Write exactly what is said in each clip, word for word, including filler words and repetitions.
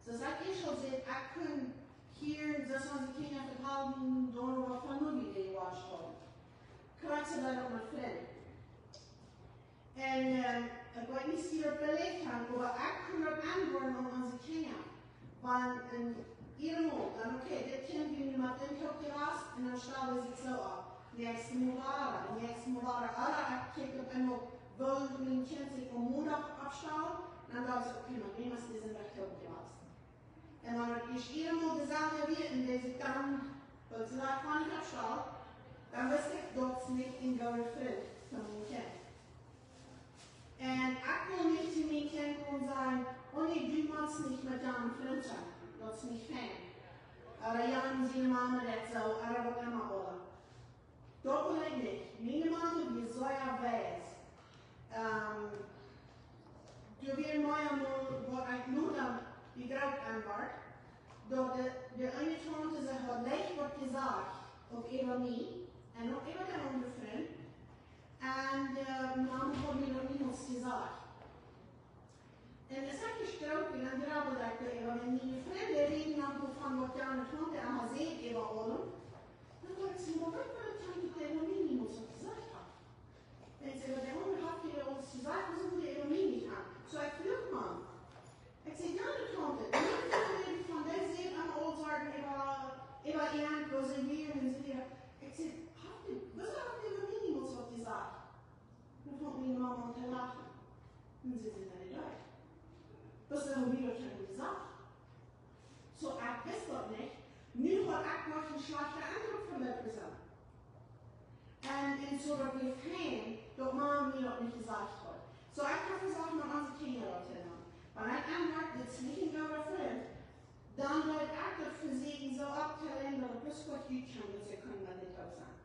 Soo aus ekj ieescht aul säd, ekj kunn hia, soo aus onse Kjinja vetalen, doaräwa von Movie Day watchen. Krakjt soo daut uk met Frind. Un, ähm, ekj weet nich, aus jie daut beleeft haben, oba ekj kunn daut aunwenjen aun onse Kjinja. Wan een, irjemol, dan okay, dit Kjint wia nu met dän Kjop jewast un dan stald hee sikj soo opp. Näakjstet Mol wada, näakjstet Mol wada. Ooda ekj kjikj opp eemol, woo mien Kjint sikj aum Mondach oppstald, dan docht ekj, okay, met wäm es dise Nacht Kjop jewast? Un wan daut ieescht irjemol deeselwja wia un dee sikj dan, wiels see daut von nich oppstald, dan wist ekj, daut es nich een gooda Frint von mien Kjint. Un ekj well nich to mien Kjint gonen sajen, oh nä, du motst nich met jan Frint sennen, daut es nich fein. Ooda jan siene Mama deit soo, ooda waut emma, ooda. Daut well ekj nich. Miene Mama wia sea wies. Ähm, doa wia mie eemol waut ekj nu dan begreep aun wort, daut de, de eene Taunte, see haud leicht waut jesajcht, uk äwa mie, un uk äwa de aundre Frint. Un, äh, Mama haud mie daut niemols jesajcht. Un aus ekj jestrookt wia, dan grabbeld ekj doaräwa, wan miene Frind räden dan von waut jane Taunte emma säd äwa aulem, dan docht ekj soo, waut weet waut de Taunte äwa mie niemols jesajcht haft. Un see, waut de aundre haft äwa ons jesajcht, woo sent dee äwa mie nich aun? Soo ekj fruach Mam. Ekj säd, jane Taunte, miene Frind räden von dee säd emma aul Sachen äwa, äwa äant, woo see wieren un soo wieda. Ekj säd, haft dee, woo haft dee äwa mie niemols waut jesajcht? Dan funk miene Mama aun to lachen. Un see säd, nä, nä, nä. Waut haft dee daut dan jesajcht? Soo, ekj wist daut nich. Nu haud ekj noch een schlajchta Endruck von dee Persoon. Un, un soo daut wia fein, daut Mama mie daut nich jesajcht haud. Soo, ekj hab vesieekjt met onse Kjinja daut to doonen. Wan ekj aunmoak, dit es nich een gooda Frint, dan wudd ekj daut vesieekjen soo opptoteilen, daut et bloos goot utkjemt, daut see kjennen met dit uk sennen.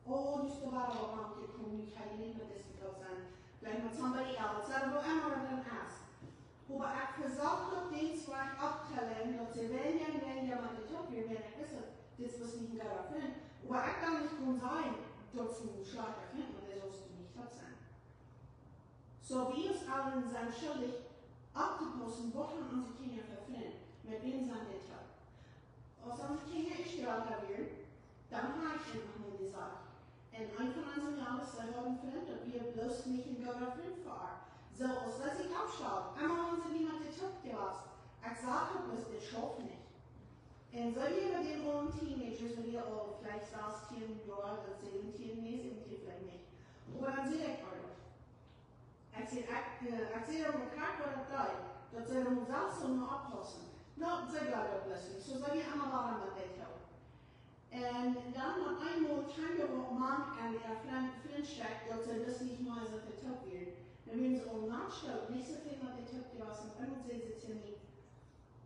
Oh, nu es doa wada waut aunjekomen, nu kaun ekj nich met dise Persoon sennen. Veleicht met somebody else, ooda woo emma daut dan es. Oba ekj vesach daut Dinkj wajch opptoteilen, daut see weinja un weinja met de Tiet wia, wiels ekj wist, dit es nich een gooda Frint. Oba ekj kaun nich gonen sajen, daut es een schlajchta Frint, wiels dee sull nich toop sennen. Soo, wie aus Elren sent schuldich opptopaussen, waut haben onse Kjinja fa Frind, met wäm sent dee toop. Aus onse Kjinja ieescht jrata wieren, dan haud ekj eenfach mol jesajcht. Un eena von onse Mejales, see haud een Frint, daut wia bloos nich een gooda Frint fa äa. Soo aus see sikj oppstald, emma wan see mie met de Tiet jewast, ekj sach daut bloos, dit schauft nich. Un soo wia daut met dän Teenager, soo wia aul veleicht sastieen Joa, daut säwentieen, nä, säwentieen veleicht nich. Oba dan säd ekj aul, ekj säd, ekj, äh, ekj säd aul krakjt waut daut deed, daut see dan selfst soo mau oppaussen. Nu, see jleewd daut bloos nich. Soo sent wie emma wada met dee toop. Un dan met eemol kjeem doa waut mank aun äa Frind, Frintschaft, daut see bloos nich mea soo toop wieren. Dan wieren see aul nich soo, nich soo väl met dee toop jewast. Un dan säd see to mie,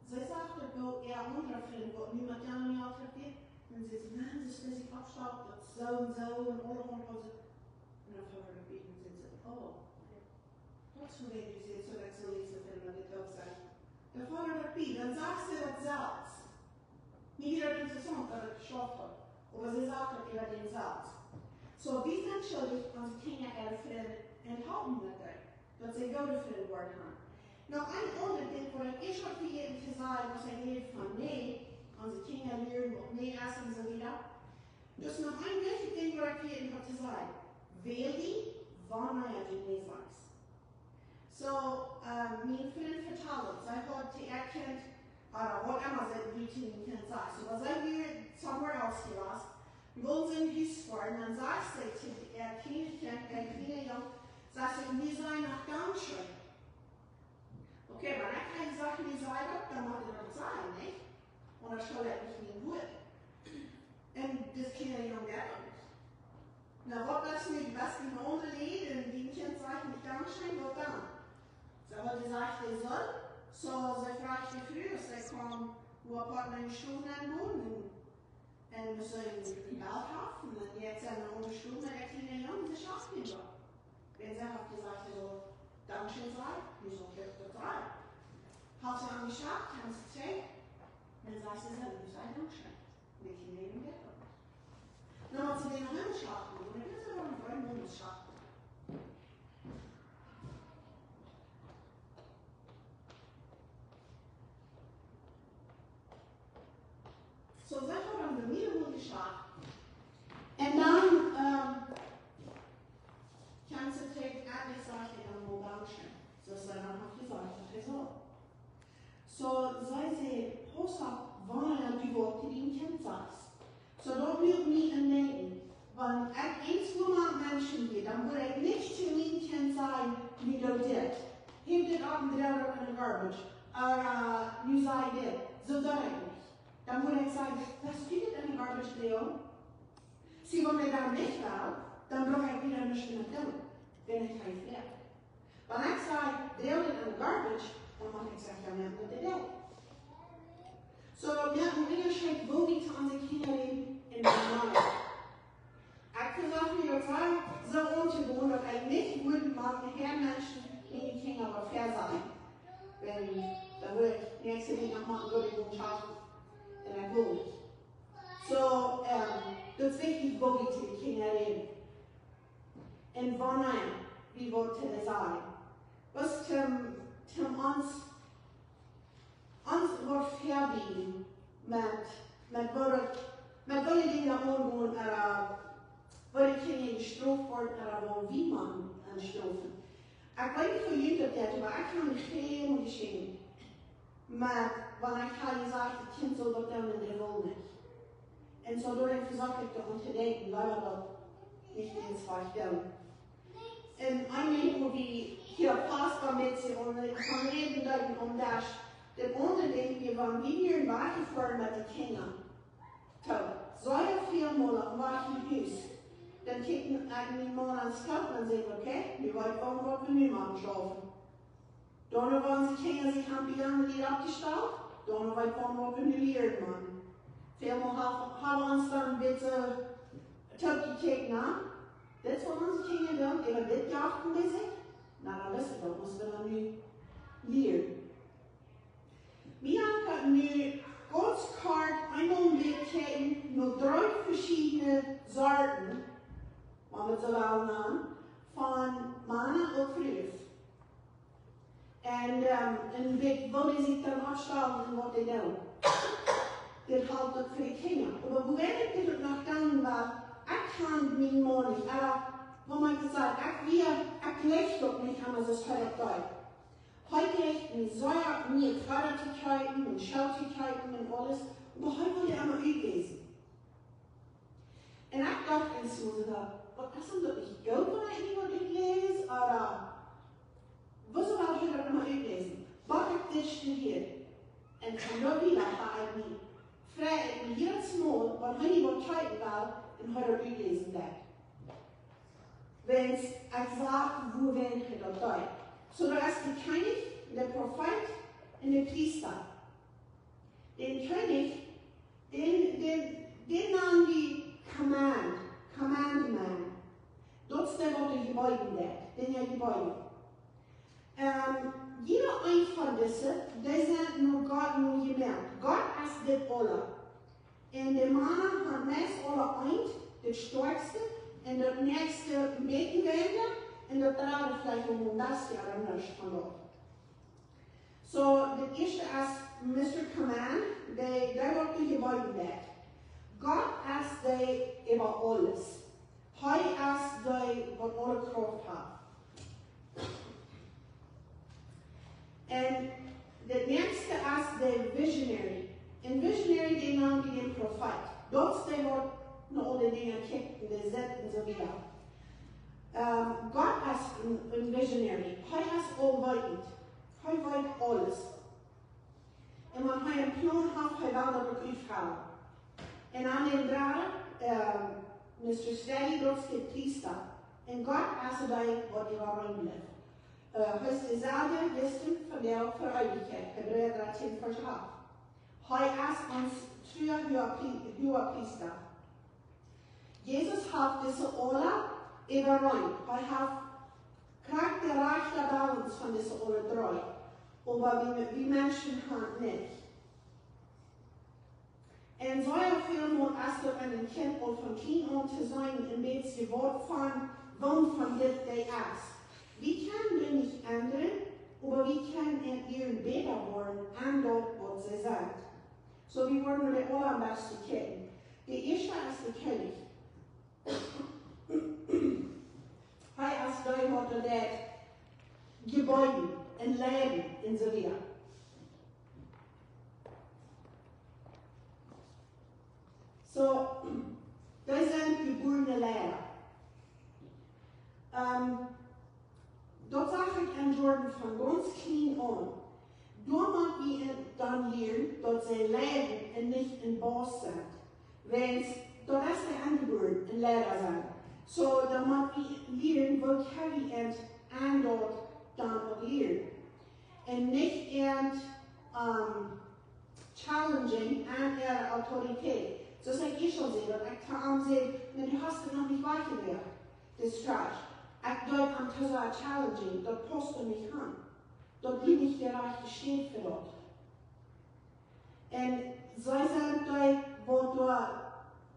see sach daut woo äa aundra Frint, waut nu met Daniel toop wia, un see säd, Mam, see es bloos oppjestalt, daut soo un soo un aule Haunt un soo. Un dan funk ekj bie un säd see, oh, daut es woo du sajchst, daut ekj soo nich soo väl met dee toop sie. Dan funk ekj bie, dan sach see daut selfst. Nich jie daut interessaunt, daut ekj jeschloten haud, oba see sach daut äwa dän selfst. Soo, wie sent schuldich, onse Kjinja äare Frind enhalpen met dee, daut see goode Frind woaren haben. Noch een aundret Dinkj, waut ekj ieescht haud vejäten to sajen, aus ekj räd von nä, onse Kjinja lieren waut nä es un soo wieda. Daut es noch een wichtjet Dinkj, waut ekj vejäten haud to sajen. Wäl die, wanea du nä sajchst. Soo, äh, mien Frint vetald, see haud to äa Kjint, ooda waut emma see to äa Kjint säd. Soo, see wia somewhere else jewast. Wullen see een Hus foaren, dan säd see to äa kjlienet Kjint, äa kjliena Jung, säd see, nu saj noch Dankscheen. Okay, wan ekj hia saj, nu saj daut, dan mott ekj daut sajen, nich? Un daut schauft nich mien Wuat. Un daut kjliene Jung deed daut nich. Na, waut es nu daut baste Moodel, wan dien Kjint sajcht nich Dankscheen, waut dan? See haud jesajcht, dee sull, soo see fruach de Fru, aus see kaum, wua Partner en Stow nenn wonen, un, un see een Jebäd haft, un dan jeit see no de Stow met äa kjliena Jung, see schaft am daut. Wan see haft jesajcht, dee sull Dankscheen sajen, nu sull ekj daut sajen. Haft see am jeschaft, kjeem see trigj, un dan sajcht see, nu saj Dankscheen. Nich läwen deit daut. Dan mott see dän noch emma schachten, un dan es see noch een Freund, wua see schachten. Wudd ekj nich to mien Kjint sajen: "Nu doo dit. Hab dit opp un dree daut en de garbage." Ooda, "Nu saj dit." Soo doo ekj nich. Dan wudd ekj sajen: "Wist du dit en de garbage, Leo?" See, wan hee dan nich well, dan bruck ekj wieda nuscht met doonen. Dan es hee flat. Wan ekj saj: "Dree dit en de garbage", dan mott ekj sajen: "Jo, dan doo ekj daut." Soo, daut moakt een Unjascheet, woo wie to onse Kjinja räden un woo nich. Ekj vesoak mie daut soo, soo auntogonen, daut ekj nich wudd met een Menschen miene Kjinja waut väasajen. Wan, dan wudd ekj näakjste Wäakj noch mol een goode Botschaft. Un ekj well nich. Soo, ähm, daut es wichtich, woo wie to de Kjinja räden. Un wanea wie waut to sajen. Waut toom, toom ons, ons waut vebiejen met, met waut, met waut Dinja aungonen, ooda waut Kjinja jestroft woaren, ooda woo wie Mana aun strofen. Ekj weet nich, woo junt daut jeit, oba ekj kaun mie väl jeschämt. Oba wan ekj ha jesajcht, daut Kjint sull daut doonen un dee well nich. Un soo doaromm vesoak ekj daut to denkjen, leewa daut nich ieescht waut doonen. Un een Dinkj, woo wie hia fast bie mie sent, un von räden deeden, om daut, daut aundre Dinkj wia, wan wie wieren wajchjefoaren met de Kjinja. Soo, sea väl mol, wan wie hia, dan kjikjt mien Maun aun de Stoot un sajcht: "Okay, nu weet wie, waut wie nu motten schaufen." Dan haben onse Kjinja sikj aun de Jange oppjestalt, dan weet wie, waut wie nu lieren motten. Väl mol ha-, haben wie ons dan een bät toopjekjikjt, na, dit es waut onse Kjinja doonen, äwa dit jachten wie sikj. Na, dan wist ekj, daut mott wie dan nu lieren. Wie haben nu gaunz kort eemol mea kjikjen no dree veschiedne Sorten, wan wie daut soo wellen nanen, von Mana un Frues. Un, ähm, een bät woo dee sikj dan oppstalen un waut dee doonen. Dit halpt uk fa de Kjinja. Oba woo ekj dit uk noch doonen well, ekj kaun mien Maun nich, oba, woo mau ekj daut saj, ekj wia, ekj jlikj daut nich emma, soo aus hee daut deed. Hee jlikjt mie sea, mie Kjleeda to kjeepen un Schoo to kjeepen un aules. Oba hee wull emma utläsen. Un ekj docht ieescht soo, waut, es daut nich goot, wan ekj mie waut utläs, ooda woo saul ekj daut emma utläsen? Waut ekj dit studieed. Un von doa wieda ha ekj mie, frei ekj mie jiedet Mol, wan hee mie waut kjeepen well un hee daut utläsen deed. Wiels ekj sach, woo hee daut deed. Soo, doa es de Kjennich, de Profeet un de Priesta. Dän Kjennich, dän, dän, dän nanen wie Command, Command Man. Daut es dee, waut de Jebäden deit, dän hee jebäden. Ähm, jieda eent von dise, dee sent no Gott no jemoakt. Gott es dit aula. Un de Mana han meist aula eent, daut stoakjste, un daut näakjste een bät weinja, un daut dredde veleicht een bät ooda nuscht von daut. Soo, daut ieeschte es Mister Command, dee, dee waut de Jebäden deit. Gott es dee äwa aules. Hee es dee waut aule Krauft haft. Un daut näakjste es de Visionary. Een Visionary, dän nanen wie dän Profeet. Daut es dee waut no aule Dinja kjikjt un dee sitt un soo wieda. Ähm, Gott es een, een Visionary. Hee es aulweetend. Hee weet aules. Un wan hee een Plon haft, hee well daut uk utfellen. Un dan dän dredden, ähm, Mister Steady, daut es de Priesta. Un Gott es dee waut äwareen blift. Äh, hee es deselwja jistren, vondoag, fa Eewichkjeit. Hebräa dartieen, Varsch acht. Hee es ons trua Huagprie-, Huagpriesta. Jesus haft dise aula äwareen. Hee haft krakjt de rajchte Balance von dise aula dree. Oba wie, wie Menschen han nich. Un soo väl mol es daut een Kjint aul von kjlien aun to seenen, een bät waut von, waut von dit dee es. Wie kjennen an nich endren, oba wie kjennen an lieren bäta woaren aun daut waut see sent. Soo, wie woaren no de aulabeste kjikjen. De ieeschte es de Kjennich. Hee es dee waut daut deit, jebäden un leiden un soo wieda. Soo, dee sent jebuarne Leida. Ehm, daut sach ekj en Jordan von gaunz kjlien aun. Doa mott wie dan lieren, daut see leiden un nich een Boss sent. Wiels daut es de Enbuaren, een Leida sennen. Soo, dan mott wie lieren, woo kjenn wie an daut dan uk lieren. Un nich an, ehm, challenging an äare Autoritäten. Soo aus ekj ieescht aul säd, daut ekj to am säd: "Na, du hast et noch nich wajchjelajcht, daut Strajch." Ekj deed am to sea challenging, daut paust doa nich aun. Daut wia nich de rajchte Städ fa daut. Un see sent dee, waut doa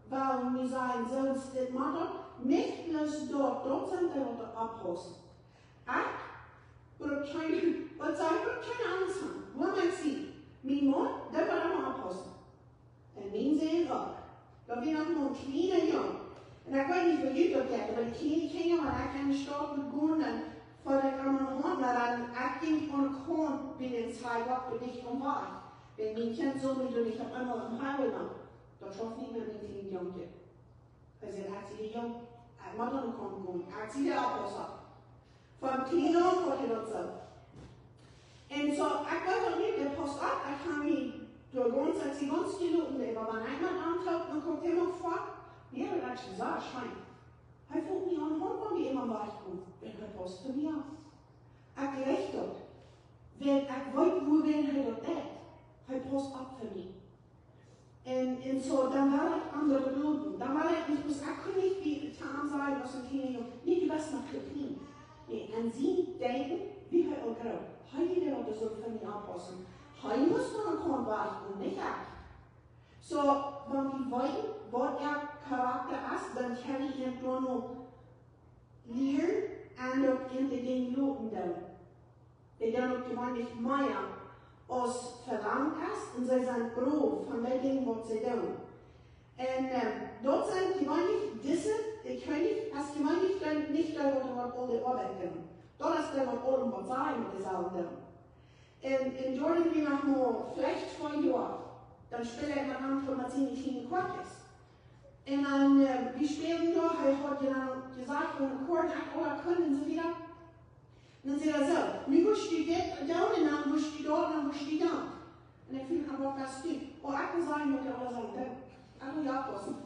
wellen nu sajen, soo es dit, mau daut, nich bloos daut, daut sent dee, waut doa oppaussen. Ekj bruk kjeene, waut saj ekj, bruk kjeene Angst han. Wua mott ekj sennen? Mien Maun, dee woat emma oppaussen. Un mien Sän uk. Daut wia noch mau een kjliena Jung. Un ekj weet nich, woo jie daut jeit, oba de kjliene Kjinja, wan ekj en de Staut mott gonen, dan foll ekj aun miene Haunt, mau dan, ekj jinkj aun de Kaunt bie dän Sidewalk, dicht aum Wajch. Wan mien Kjint sull mie doa nich opp eemol em Highway moaken. Daut schauft nich met mien kjlienen Jung. Hee säd: "Ekj sie de Jung, ekj mott aun de Kaunt gonen, ekj sie de Oppaussa." Von kjlien aun haud hee daut soo. Un soo, ekj weet daut nich, dee paust opp, ekj ha mie doa gaunz, ekj sie gaunz jeloten, oba wan ekj met am talk, dan kjemt hee mau ver. Wia daut sea scheen. Hee foot mie aun de Haunt, wan wie emma wajchgonen, wiels hee paust fa mie opp. Ekj jleich daut. Wiels ekj weet, woo, wan hee daut deit. Hee paust opp fa mie. Un, un soo, dan wia ekj aun de Roden. Dan wia ekj nich, dus ekj kunn nich bie, to am sajen, aus een kjliena Jung: "Nä, du best noch too kjlien." Nä, en sien Denkjen wia hee aul groot. Hee wia dee, waut doa sull fa mie oppaussen. Hee must aun de Kaunt wajchgonen, nich ekj. Soo, wan wie weeten, waut äa Charakta es, dan kjenn wie am doano lieren un daut en de Dinja loten doonen. Dee doonen uk jeweenlich mea aus velangt es, un see sent brow von dee Dinja, waut see doonen. Un, ehm, daut sent jeweenlich dise, de Kjennich es jeweenlich dan nich dee, waut, waut aul de Oabeit doonen. Daut es dee, waut aulem waut sajen, waut dee sellen doonen. Un, un Jordan wia noch mau veleicht twee Joa, dan späld ekj met am met siene kjliene Koatjes. Un dan, ehm, wie spälden doa, hee haud je dan jesajcht, un Koat, ekj aula kunn un soo wieda. Un dan säd hee soo: "Nu must du dit doonen, un dan must du daut, un dan must du daut." Un ekj funk am waut gaunz stiew. Oh, ekj well sajen, waut dee aula sellen doonen. Ekj well oppaussen.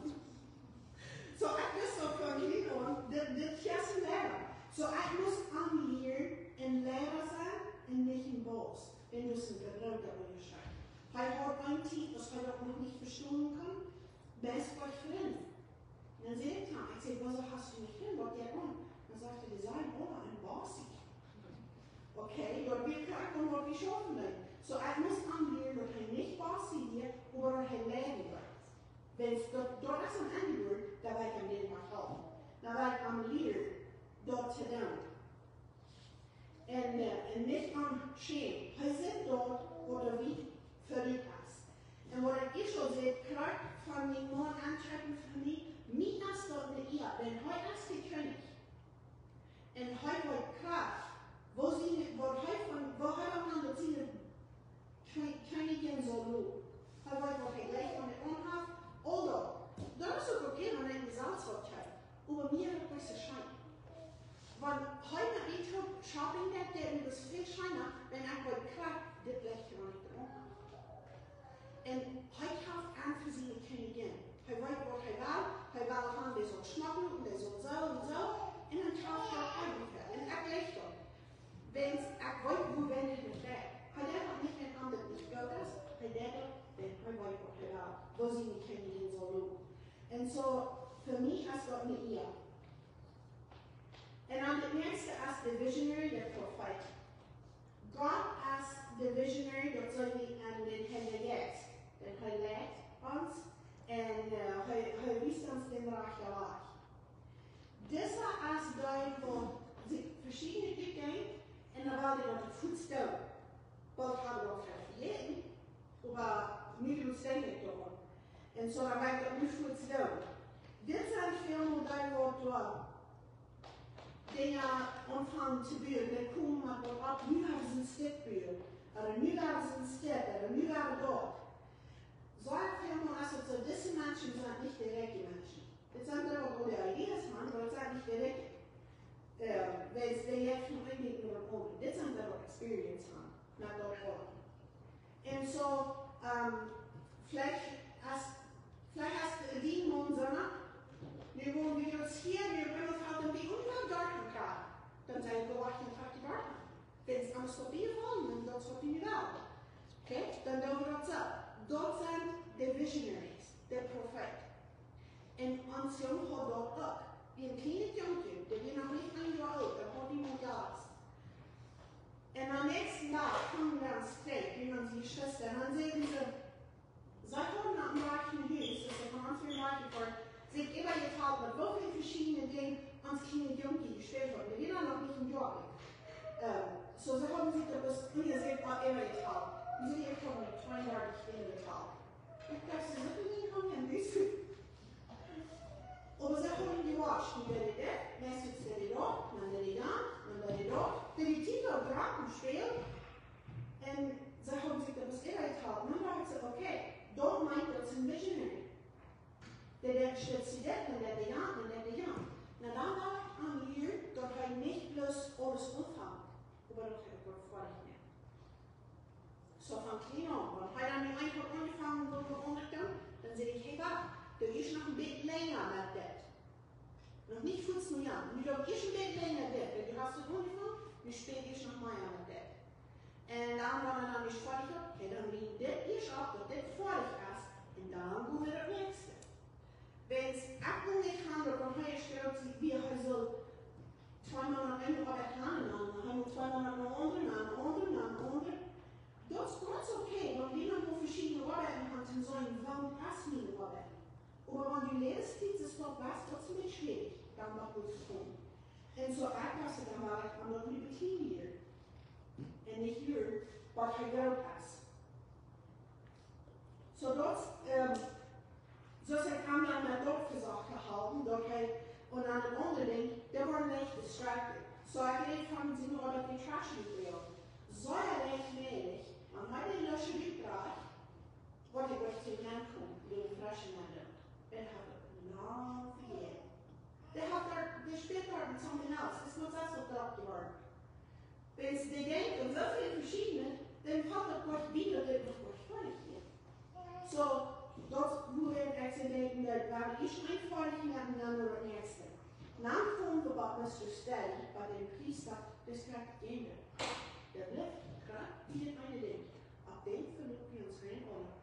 Soo, ekj wist daut von kjlien aun, dit, dit jeit soo wieda. Soo, ekj must am lieren een Leida sennen un nich een Boss. Un daut es een groota Unjascheet. Hee haud eene Tiet, aus hee daut noch nich vestonen kunn, best goot Frind. Dan säd ekj to am, ekj säd: "Wuarom hast du nich Frind, waut jeit aun?" Dan sajcht hee: "Dee sent aula een Boss." Okay, daut wia krakjt aun waut wie schaufen deeden. Soo, ekj must am lieren, daut hee nich Boss wia, oba daut hee leiden deed. Wan daut, daut es een Enbuaren, dan well ekj am daut nich halpen. Dan well ekj am lieren, daut to doonen. Un, eh, un nich aun schämen. Hee sit doa, wua de Wind verut es. Un waut ekj ieescht aul säd, krakjt von mien Maun aunschekjen von mie, mie es daut ne Ea, wiels hee es de Kjennich. Un hee weet krakjt, woo siene, waut hee von, woo hee daut aun daut siene Kje-, Kjennich saul loten. Hee weet, waut hee jlikjt, waut hee aunhaft, aul daut. Daut es uk okay, wan eena selfst waut kjikjt. Oba mie es daut nich soo scheen. Wan hee met mie toop shopping deit, deit mie daut väl scheena, wan ekj weet krakjt, dit jlikjt hee nich aun. Un hee kjikjt aun fa siene Kjennich. Hee weet, waut hee well. Hee well han, dee saul schmock loten, dee saul soo un soo. Un dan kjikjt hee aun fa. Un ekj jlikj daut. Wiels ekj weet, woo wan hee daut deit. Hee deit daut nich, wan am daut nich goot es. Hee deit daut, wan hee weet, waut hee well. Woo siene Kjennich saul loten. Un soo, fa mie es daut ne Ea. Un dan daut näakjste es de Visionary, de Profeet. Gott es de Visionary, daut sent wie en dän Heiljen Jeist. Dan hee leit ons un, eh, hee, hee wiest ons dän rajchten Wajch. Disa es dee, waut sikj veschiedne Dinja denkjt un dan well dee daut fuaz doonen. Waut haud wie aul vejäten, oba nu jrod denkj ekj doaraun. Un soo dan well ekj daut nu fuaz doonen. Dit sent väl mol dee, waut doa Dinja aunfangen to buen. Dee komen met waut opp, nu ha wie een Stekj buen. Ooda nu ha wie een Stekj, ooda nu ha wie daut. Soo väl mol es et soo, dise Menschen sent nich de rikje Menschen. Dit sent dee, waut aul de Ideas han, oba daut sent nich de rikje. Äh, wees de Jeff von Reinigen oder Omen. Dit sent de Experience han, not daut Omen. Un soo, ähm, veleicht es, veleicht es de Dien Maun soo, nu woaren wie ons hia, wie woaren ons halt en bät unja Garten gonen. Dan sent wie wacht en Trakj Garten. Wan et aundasch woat bie je faulen, dan daut es waut wie wellen. Okay? Dan doo wie daut soo. Daut sent de Visionaries, de Profeet. Un ons Jung haud daut uk. Wie een kjlienet Jungkje, dee wia noch nich een Joa oolt, daut haud hee mau Jahres. Un aum näakjsten Dach kjeemen wie dan trigj, wie, onse Jeschwista, un dan säden see, see hauden aum Wajch no Hus, aus see von ons wieren wajchjefoaren, sikj äwajetalt met woo väl veschiedne Dinja ons kjlienet Jungkje jespält haud. Dee wia noch nich een Joa oolt. Ähm, soo, see hauden sikj daut bloos unja sikj äwajetalt. Un see hauden tweeundartich Dinja betalt. Ekj docht, see sent nich aun mie aunwäsent. Oba see hauden jewatcht, nu deed hee dit, meist deed hee daut, dan deed hee daut, dan deed hee daut. Dee, dee Tiet wia drock un spält. Un see hauden sikj daut bloos äwajetalt. Un dan docht ekj soo, okay, daut meent, daut es een Visionary. Dee, dee steit sikj dit, dan deed hee daut, dan deed hee daut. Na, dan wia ekj aum lieren, daut hee nich bloos aules aunfangt, oba daut hee uk waut foadich moakt. Soo von kjlien aun. Wan hee dan nu eefach aunjefongen haud met aundret doonen, dan säd ekj, hey, wacht, doo ieescht noch een bät lenja met dit. Noch nich fuaz no Jan. Nu doo ieescht een bät lenja dit. Wiels du hast daut aunjefongen, nu späl ieescht noch mea met dit. Un dan, wan hee dan nich foadich haud, okay, dan lien dit ieescht auf, daut dit foadich es, un dan go wie daut näakjste. Wiels ekj well nich han, daut wan hee jespält haft, wie hee saul tweemol aun eene Oabeit gonen, dan hee mott tweemol aun eene aundre, aun eene aundre, aun eene aundre. Daut es gaunz okay, wan wie noch mol veschiedne Oabeiten han, dan saul wie wellen, es miene Oabeit. Oba wan du läwst, dit es waut best, daut es een bät schwierich, dan daut mott komen. Un soo ekj wia dan wia ekj aun daut Libertine hia. Un nich hia, waut hee groot es. Soo daut, ähm, soo aus ekj am dan met daut vesocht to halpen, daut hee, un aun daut aundre Dinkj, dee woaren leicht distracted. Soo ekj räd von sien Oabeit, dee trash nich real. Soo leicht mäajlich, wan hee dee Lusche utbrocht, waut ekj doa to Jan kjeem, dee fresche Monden, dee haud et lang vejäten. Dee haud doa, dee spält doa met something else, es waut es waut doa jeworden. Wan see dee denkjt aun soo väl veschiedne, dan felt et goot bie, daut dit noch goot foadich woat. Soo, daut woat ekj soo denkjen, daut wie ieescht een foadich moaken un dan no daut näakjste. Dan komen wie bie Mister Steady, bie dän Priesta, daut es krakjt daut Enj. Daut blift krakjt bie daut eene Dinkj. Opp dän veloten wie ons rein aula.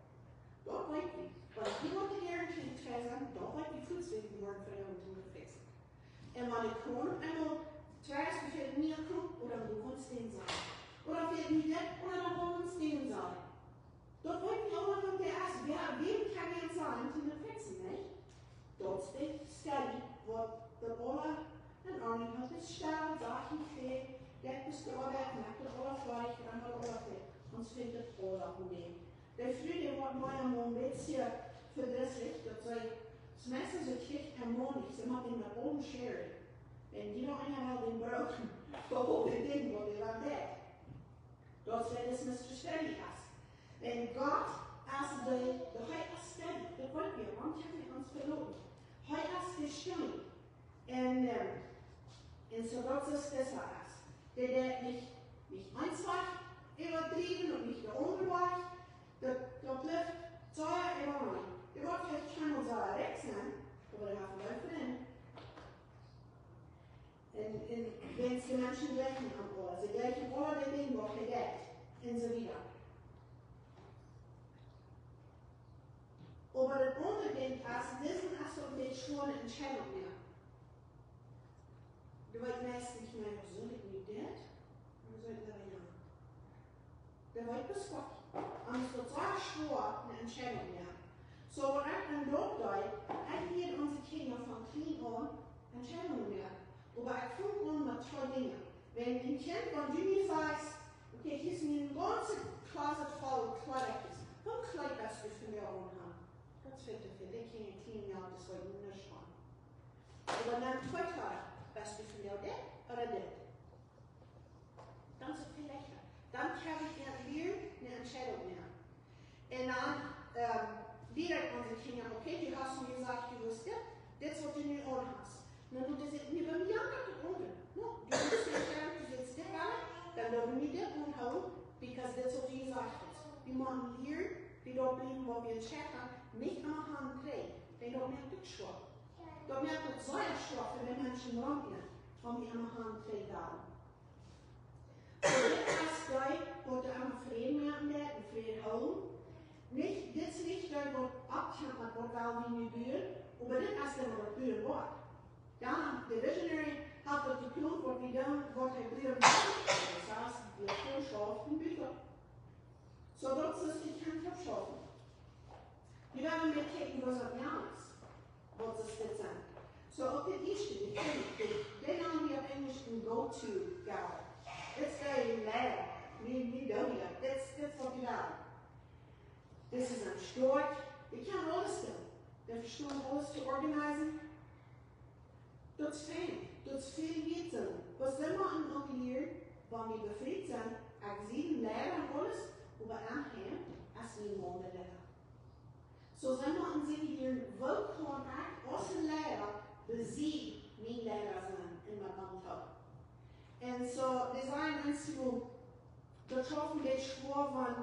Daut weet wie. Wan hee woat de Herr nich trigj sennen, daut weet wie fuaz, wie woaren veloaren to fixen. Un wan de Kron eemol trigj es, dan fält mie Kron, ooda dan woa wie ons dän sajen. Ooda fält mie dit, ooda dan woa wie ons dän sajen. Daut weet wie aula, waut dee es. Wäa, wäm kjenn wie ons sajen, dee daut fixen, nich? Daut es de Steady, waut daut aula en Ordnunk haft, es stell, sach nich väl, daut es de Oabeit, moakt daut aula foadich, dan woat aula foadich. Ons fält daut aula aun dän. De Fru, dee woat mie mau een bät vedrisslich, daut see, meistens soo kjikjt hee mau nich, see mott dän met aulem sharen. Un dee woat eena well dän brucken, fa aul de Dinja, waut hee dan deit. Daut es, wäa dis Mister Steady es. Un Gott es de, de, hee es Steady, daut weet wie, waut kjenn wie ons veloten? Hee es de Steen. Un, ähm, un soo daut es, dis es. Dee deit nich, nich eent Wajch äwadriewen un nich de aundre Wajch. Daut, daut blift sea äwa mie. Dee woat veleicht kjeenmol sea rikj sennen, oba dee haft een Leew fa dän. Un, un wan see de Menschen jlikjen am aula, see jlikjen aula de Dinja, waut hee deit, un soo wieda. Oba daut aundre Dinkj es, disen es uk nich schwoare Entscheidunk mea. Du weetst meist nich mea, saul ekj nu dit, ooda saul ekj daut aundre? Dee weet bloos waut. Un et woat sea schwoa, eene Entscheidunk moaken. Soo, waut ekj dan uk deed, ekj lieed onse Kjinja von kjlien aun Entscheidungen moaken. Oba ekj funk aun met twee Dinja. Wan een Kjint, wan du nu sajchst, okay, hia es een gaunzet Closet voll Kjleeda. Waut Kjleet best du vondoag aun haben? Daut es väl to väl, dee Kjinja kjrieen nuscht von. Oba dan twee Kjleeda, best du vondoag dit ooda dit? Dan es et väl leichta. Dan kjenn ekj hia ne Entscheidunk moaken. Un dan, ähm, lia ekj onse Kjinja, okay, du hast nu jesajcht, du wust dit, dit es waut du nu aun hast. Dan doo ekj, nu, bie mie jeit daut aundasch. No, du best nich fertig, du sitst dit aun, dan doo wie dit aunhoolen, because dit es waut Jesus sajcht. Wie motten hia, wie doa bliewen, waut wie entscheit haben, nich aun de Haunt kjrieen, dan daut moakt daut schwoa. Daut moakt daut sea schwoa fa de Menschen rom ons, om die aun de Haunt kjrieen. Soo, dit es dee, waut doa aum Fräd moaken deit un Fräd hoolen. Nich, dit es nich dee, waut oppkjemt met waut well wie nu doonen, oba dit es dee, waut doonen woat. Jo, de visionary haft daut jeplant, waut wie doonen, waut hee doonen well. Daut sajcht, wie doonen schaufen, Bieekja. Soo daut es, ekj kaun daut schaufen. Wie woaren mol kjikjen, waut daut nu es. Waut es dit dan? Soo, uk dit ieeschte, dee kjenn ekj, dee, dee nanen wie opp Enjlisch een go-to guy. Dit es de Leida. Wie, wie doonen daut. Dit, dit es waut wie doonen. Dit es een stoakja. Dee kaun aules doonen. Dee vestonen aules to organisieren. Daut es fein. Daut es väl wieet. Waut see motten uk lieren, wan wie befriet sent, ekj sie de Leida un aules, oba aum Heim es mien Maun de Leida. Soo see motten sikj lieren, woo kaun ekj aus Leida bie mien Leida sennen un met am toop. Un soo, dee sajen eenjemol, daut schauft een bät schwoa, wan,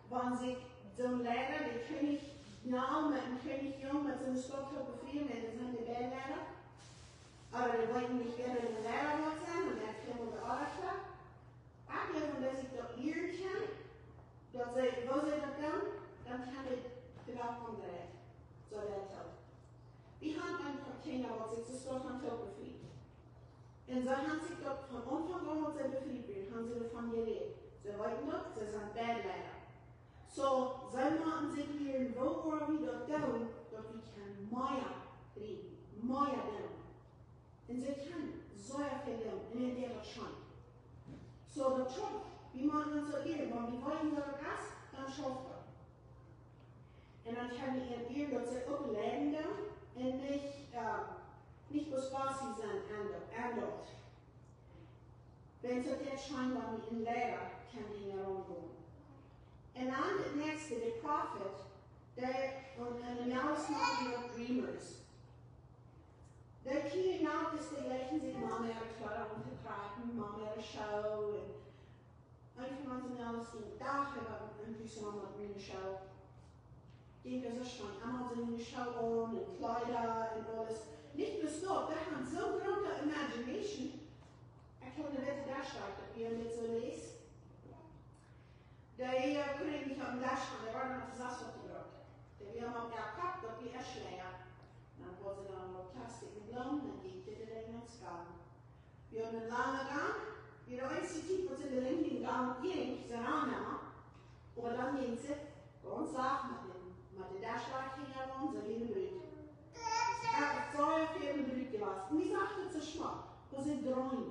wan sikj soon Leida, de Kjennich Nal met een Kjennich Jung met soone Staut toop befrieen, un dan sent dee beid Leida. Oba dee weeten nich, wäa de Leida woat sennen, un wäa kjemt opp de aundre Städ. Ekj jleew, wan see daut lieren kjennen, daut see, woo see daut doonen, dan kjennen dee de Welt omdreien. Soo daut helpt. Wie haben een poa Kjinja, waut sikj soo stoakj aun Toop befriet. Un see haben sikj daut von Aunfank aun, waut see befriet wieren, haben see doavon jerät. See weeten daut, see sent beid Leida. Soo, see motten sikj lieren, woo woa wie daut doonen, daut wie kjennen mea räden, mea doonen. Un see kjennen sea väl doonen, un dee deit daut scheen. Soo, daut schauft. Wie motten ons daut lieren, wan wie weeten, waut daut es, dan schauft daut. Un dan kjenn wie an lieren, daut see uk leiden doonen un nich, äh, nich bloos passiv sennen aun daut, aun daut. Wan see daut scheen, wan wie een Leida kjennen hinjaraun gonen. Un dan daut näakjste, de Prophet, dee, un, un de Malis nanen daut dreamers. Dee kjrieen Noten, dee jleichen sikj Mama äare Kjleeda aun to trakjen, Mama äare Schoo, un eent von onse Malis säd: "Dach, ekj hab een Huus aun met miene Schoo." Ekj denkj, daut es scheen, emma sent miene Schoo aun un Kjleeda un aules. Nich bloos daut, dee haben soone groote imagination. Ekj hab ne witte Desch, daut wie met soo läsen. Dee, äh, kunnen nich opp dän Desch gonen, dee wieren noch to sest opp de Grund. Dee wieren opp äa Kopp, daut wia äa Schleier. Dan haud see dan waut Plastik un Bloomen, dan jinkj dee doa en dän Goaden. Wie hauden een langen Gang, wie de eensje Tiet, waut see en dän Goaden jinkj, see rannen emma. Oba dan jinkj see gaunz sacht met dän, met dän Desch hinjaraun, soo wia de Brut. Daut es soo väl Brut jewast. Un ekj sach daut soo schmock, daut see dreemen.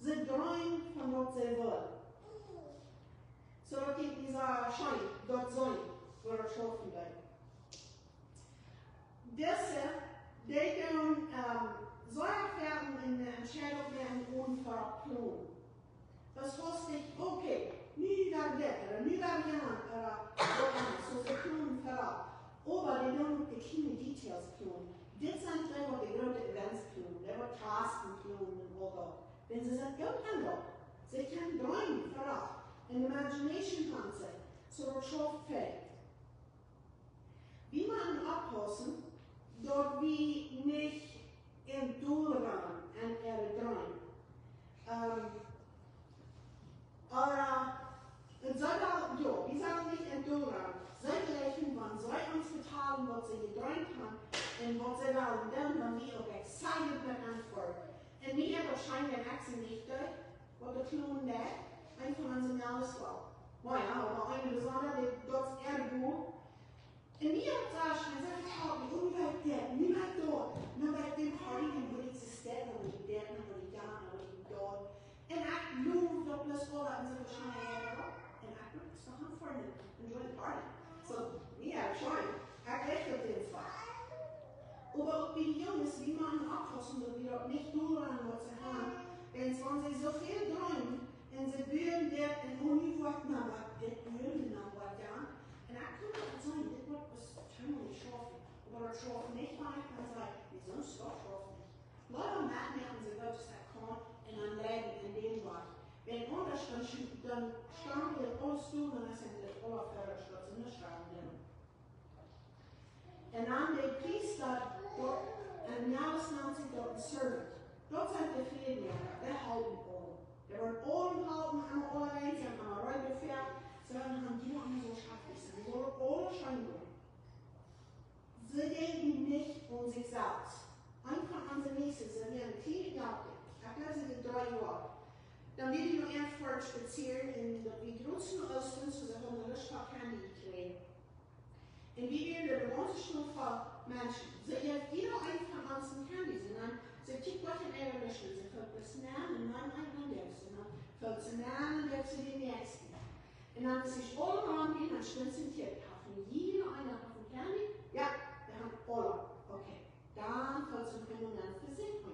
See dreemen von waut see wellen. Soo daut ekj saj, scheen, daut soo, woo daut schaufen deed. Dise, dee doonen, ähm, soo foaken ne Entscheidunk moaken onen väaropp planen. Daut es hastich, okay, nu dan dit, ooda nu dan jant, ooda waut emma, soo see planen väaropp. Oba dee doonen uk de kjliene Details planen. Dit sent dee, waut de groote Events planen, dee waut Tasten planen un aul daut. Wan see sent goot aun daut. See kjennen dreemen väaropp. Un imagination haben see. Soo daut schauft väl. Wie motten oppaussen, daut wie nich em Dol rannen aun äare Dreem. Ähm, ooda, un see wellen, jo, wie sellen nich em Dol rannen. See jleichen, wan see ons vetalen, waut see jedreemt haben, un waut see wellen doonen, dan wie uk excited met aunfangen. Un mie haft daut scheen, wan ekj see nich doo, waut de Klon deit, eent von onse Malis well. Mau jo, oba eene besonda, dee, daut es äa Dol. Un mie haft daut scheen, see vetalt mie, oh, nu well ekj dit, nu well ekj daut, nu well ekj dän Party, nu well ekj soo stellen, nu well ekj dit, nu well ekj jant, nu well ekj daut. Un ekj loof daut bloos aula un soo scheen, jo, jo. Un ekj loof daut aunfangen, enjoy the party. Soo, mie haft scheen, ekj weet daut dit es waut. Oba uk bie de Junges, wie motten oppaussen, daut wie daut nich doonen, waut see haben. Wiels wan see soo väl dreemen un see wellen dit un nu woat mau waut, dit wellen mau waut, jo. Un ekj kaun daut seenen, dit woat bloos totally schaufen. Oba daut schauft nich, wan ekj dan saj, wie sent soo schaufen nich. Leewa moak ekj mie soo goot aus ekj kaun En dan leiden en dän Wajch. Wan aundasch dan, dan stampelt daut aules doa, dan es daut aula vedocht, daut see nuscht haben doonen. En dan de Priesta, daut, en Johannes nant sikj daut een servant. Daut sent de Frädja, dee halpen aul. Dee woaren aul halpen, emma aula eent, sent emma reed doafäa. See sellen han, dee woaren soo schaftich sennen. Dee woaren aula scheen doonen. See denkjen nich aun sikj selfst. Eent von onse Nieces, see wia een kjlienet Jonkje. Ekj jleew, see wia dree Joa. Dan wia dee noch ieescht fort spazieren en daut wia groot en Oostren, soo see haud ne Lust opp Candy jekjräajen. En wie wieren doa de gaunze Stot voll Menschen. See jeef jieda eenen von ons een Candy. En dan, see kjikjt waut en äare Lust, see felt bloos no en dan eent, dan jeef see, dan felt see no en dan jeef see dän näakjsten. En dan es see aula romjenomen, dan stunt see en Tieekj. Haft nu jieda eena noch een Candy? Jo, dee haben aula. Okay. Dan felt see noch eemol no fa sikj.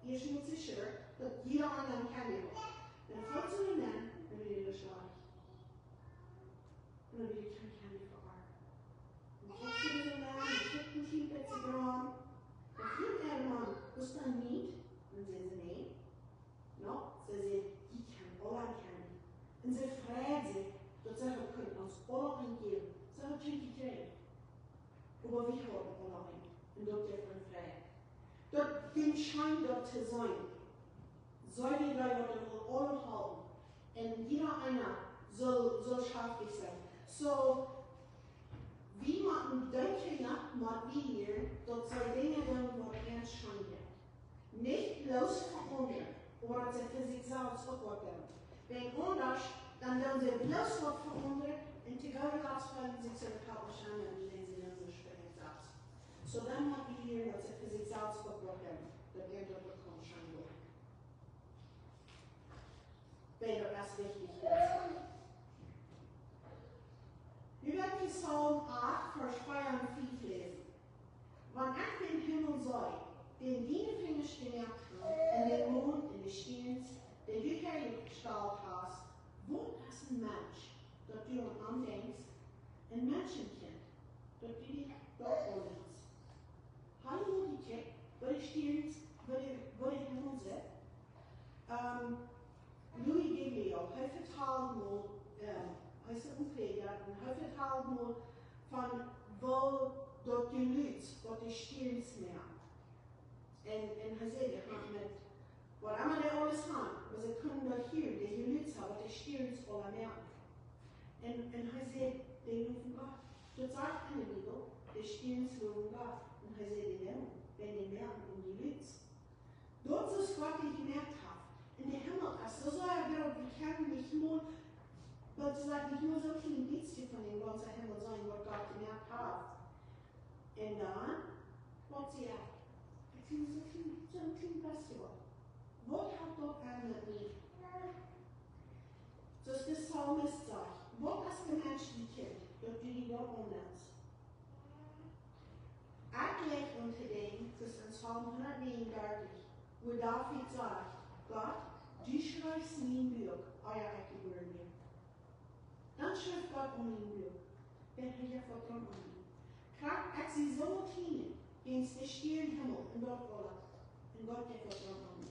Ieescht mott see sure daut jieda eena een Candy haft. Dan felt see no, dan wia dee schlajcht. En dan wia kjeen Candy fa äa. Dan kjikjt see no, dan kjikjt see een bät rom. Dan fruach äa Maun: "Woo es daut met?" En see säd: "Nä." "No," säd see, "jie kjrieen aula Candy." En see freid sikj, daut see haud kunt ons aula eent jäwen. See haud kjeen jekjräajen. Oba wie hauden aula eent. En daut jeef an Fräd. Daut jinkj scheen, daut to seenen. Soo wie dee, waut wie wellen aula haben. En jieda eena saul, saul schaftich sennen. Soo, wie motten denkjen, jo, mott wie lieren, daut see Dinja doonen, waut an scheen jeit. Nich bloos fa aundre, oba daut see fa sikj selfst uk waut doonen. Wan aundasch, dan doonen see bloos waut fa aundre, en to gooda Latst feelen see sikj soo, daut haft nich aun, en dan doonen see nuscht fa sikj selfst. Soo dan mott wie lieren, daut see fa sikj selfst uk waut doonen, daut an daut uk kaun scheen woaren. Wiels daut es wichtich. Nu well ekj Psalm acht, Varsch twee un fiew läsen. Wan ekj dän Himmel see, dän diene Finjasch jemoakt haben, un dän Mond un de Stierns, dee du hia jestalt hast, waut es een Mensch, daut du aun am denkjst, een Menschenkjint, daut du die daut aunnimmst? Hab jie mol jekjikjt, woo de Stierns, woo de, woo de Himmel sitt? Ähm, Louis Giglio, hee vetald mol, ähm, hee es een Prädja, en hee vetald mol von woo daut Jelud, waut de Stierns moaken. En, en hee säd, dee haud met, waut emma dee aules haud, oba see kunnen daut hieren, de Jelud, waut de Stierns aula moaken. En, en hee säd, dee lowen Gott. Daut sajcht en de Bibel, de Stierns lowen Gott. En hee säd, dee lowen, wan dee moaken een Jelud. Daut es, waut dee jemoakt haft. En de Himmel es soo sea groot, wie kjennen nich mol, daut es nich mol soo kjlien bät von dän gaunzen Himmel seenen, waut Gott jemoakt haft. En dan, waut see, ekj sie soo kjlien, soo kjlien bät waut. Waut haft daut aun met mie? Soo aus de Psalmist sajcht, waut es de Mensch, dee kjint, daut du die daut aunnimmst? Ekj jleich aun to denkjen, daut es en Psalm hundatnegenundartich, wua David sajcht, Gott, du schriefst mien Buak, ea ekj jebuaren wia. Dan schrift Gott aun mien Buak, wan hee jeef waut doaraun aun. Krakjt, ekj sie soo kjlien, jäajen de Stiernenhimmel en daut aules. En Gott jeef waut doaraun aun.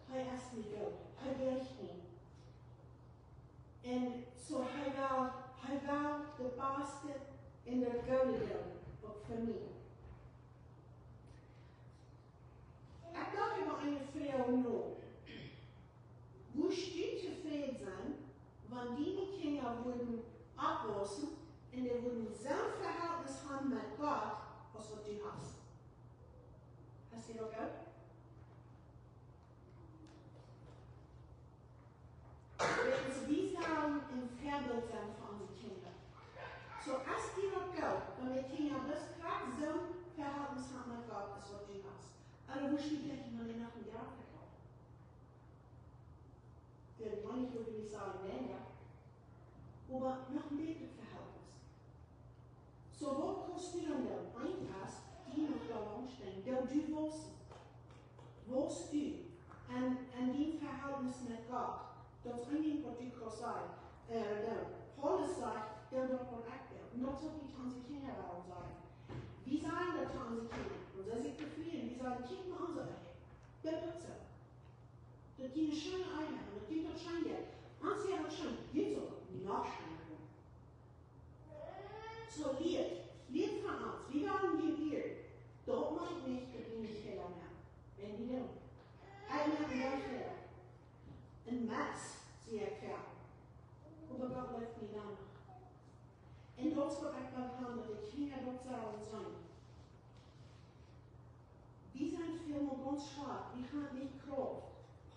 Hee es mie goot, hee jleeft mie. En soo hee well, hee well daut baste en daut goode doonen, uk fa mie. Ekj docht äwa eene Froag no. Wurscht du tofräd sennen, wan diene Kjinja wudden oppwaussen en dee wudden soon Vehältnis haben met Gott, aus waut du hast? Hast du daut goot? Wiels wie sellen een Väabilt sennen fa onse Kjinja. Soo es die daut goot, wan de Kjinja bloos krakjt soon Vehältnis haben met Gott, aus waut du hast. Oba wurscht du denkjen, wan dee noch een Joa vekomen? Dee woaren nich unbedinjt sajen, nä, jo. Oba noch een bät Vehältnis. Soo, waut kaust du dan doonen? Eent es, dee noch doa lang steit, doo du waussen. Wausst du en, en dien Vehältnis met Gott? Daut es een Dinkj, waut du kaust sajen, äh, doonen. Paulus sajcht, doo daut, waut ekj doo. En daut es waut wie to onse Kjinja wellen sajen. Wie sajen daut to onse Kjinja. Wan see sikj befrieen, wie sajen, kjikj mau aun, soo, hey, doo daut soo. Daut jie ne scheene Ehe haben, daut jie daut scheen jeit. Ons jeit daut scheen, jie sellen noch scheener woaren. Soo lieet, lieet von ons, wie woaren jie lieren. Daut meent nich, daut wie nich Fäla moaken. Wan wie dan, ekj moak een Fäla. Een Mess, sie ekj fäa. Oba Gott leeft mie dan noch. Un daut es waut ekj well haben, daut de Kjinja daut sellen seenen. Wie sent väl mol gaunz schwak, wie haben nich Krauft.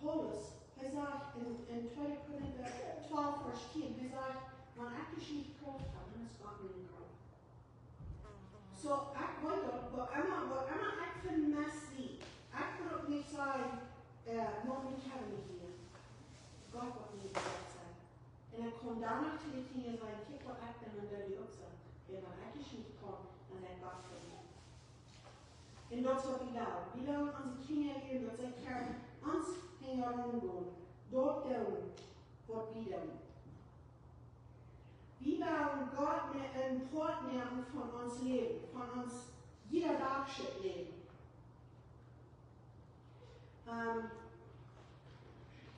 Paulus, hee sajcht en, en tweede Korinta twalf, Varsch tieen, hee sajcht: "Wan ekj nich Krauft hab, dan es Gott miene Krauft." Soo, ekj weet daut, wua emma, wua emma ekj fa een Mess sie, ekj woa uk nich sajen, äh, "Mama, ekj hab nich hia." Gott woat mie daut sajen. Un ekj kaun doano to de Kjinja sajen: "Kjikj waut ekj dan en de Welt sach." Wan ekj nich kaun, dan es Gott fa mie. Un daut es waut wie wellen. Wie wellen onse Kjinja lieren, daut see kjennen ons hinjaraun gonen. Daut doonen, waut wie doonen. Wie wellen Gott mea een Poat moaken von ons Läwen, von ons jieda Dach Läwen. Ähm,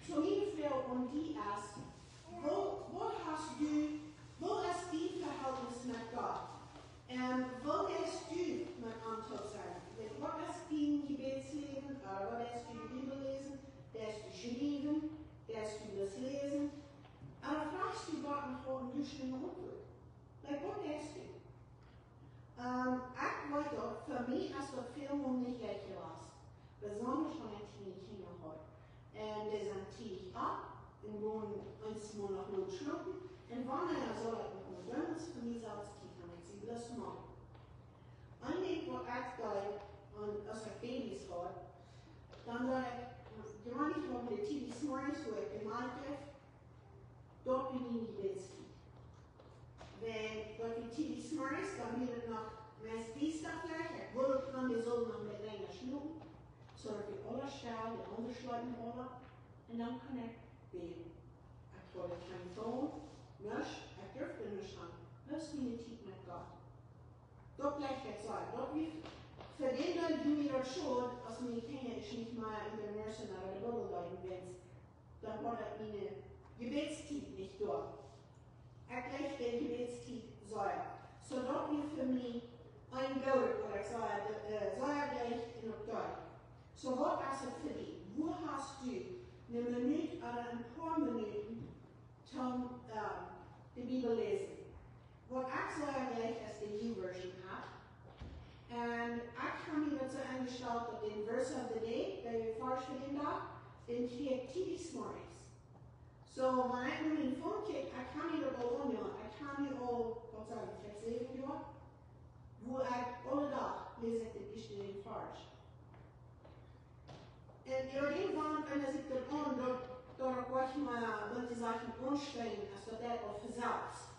soo miene Froag aun die es, woo, woo hast du, woo es dien Vehältnis met Gott? Un woo deist du met am toop sennen? Waut es dien Jebädsläwen? Ooda waut deist du de Bibel läsen? Deist du schriewen? Deist du daut läsen? Ooda frajchst du Gott noch waut un du hast ne Auntwuat? Like, waut deist du? Ähm, ekj weet daut, fa mie es daut väl mol nich leicht jewast. Besonda wan ekj kjliene Kjinja haud. Un dee sent tiedich opp un gonen eensmol noch lot schlopen. Un wanea saul ekj noch mol doonen, fa mie selfst kjikjen, ekj sie bloos Mama. Een Dinkj waut ekj deed, un aus ekj Babys haud, dan deed ekj, jeweenlich haud ekj de T V 's morjes, wua ekj de Malkj jeef, daut wia miene Jebädstiet. Wan daut wia tiedich morjes, dan wia daut noch meist diesta veleicht. Ekj wull uk, dan dee sullen noch een bät lenja schlopen, soo daut wie aula stell, de aundre schlopen aula. Un dan kunn ekj bäden. Ekj haud kjeen Phone, nuscht, ekj durfd nuscht han. Daut es miene Tiet met Gott. Daut leicht ekj sajen, daut wia, fa dän Deel wia mie daut schod, aus miene Kjinja nich mea en de Nursery ooda de Bubbel deeden, wiels dan haud ekj miene Jebädstiet nich doa. Ekj leewd de Jebädstiet sea. Soo daut wia fa mie een goodet, waut ekj saj, äh, sea leicht un uk doa. Soo, waut es et fa die? Woo hast du ne Minut ooda een poa Minuten toom, äh, de Bibel läsen? Waut ekj sea leicht es de YouVersion App. Un ekj hab mie daut soo enjestalt daut dän Verse of the Day, de Varsch fa dän Dach, dän kjrie ekj tiedich morjes. Soo, wan ekj nu mien Phone kjikj, ekj hab mie daut aul aun, jo, ekj hab mie aul, waut saj ekj, veleicht säwen Joa, wua ekj aule Dach läs ekj dän ieeschten Varsch. Un jo, irjentwan, wan ekj daut aun, daut, daut ekj mie, wan dee Sachen aunschwinjen, aus daut deit aul von selfst.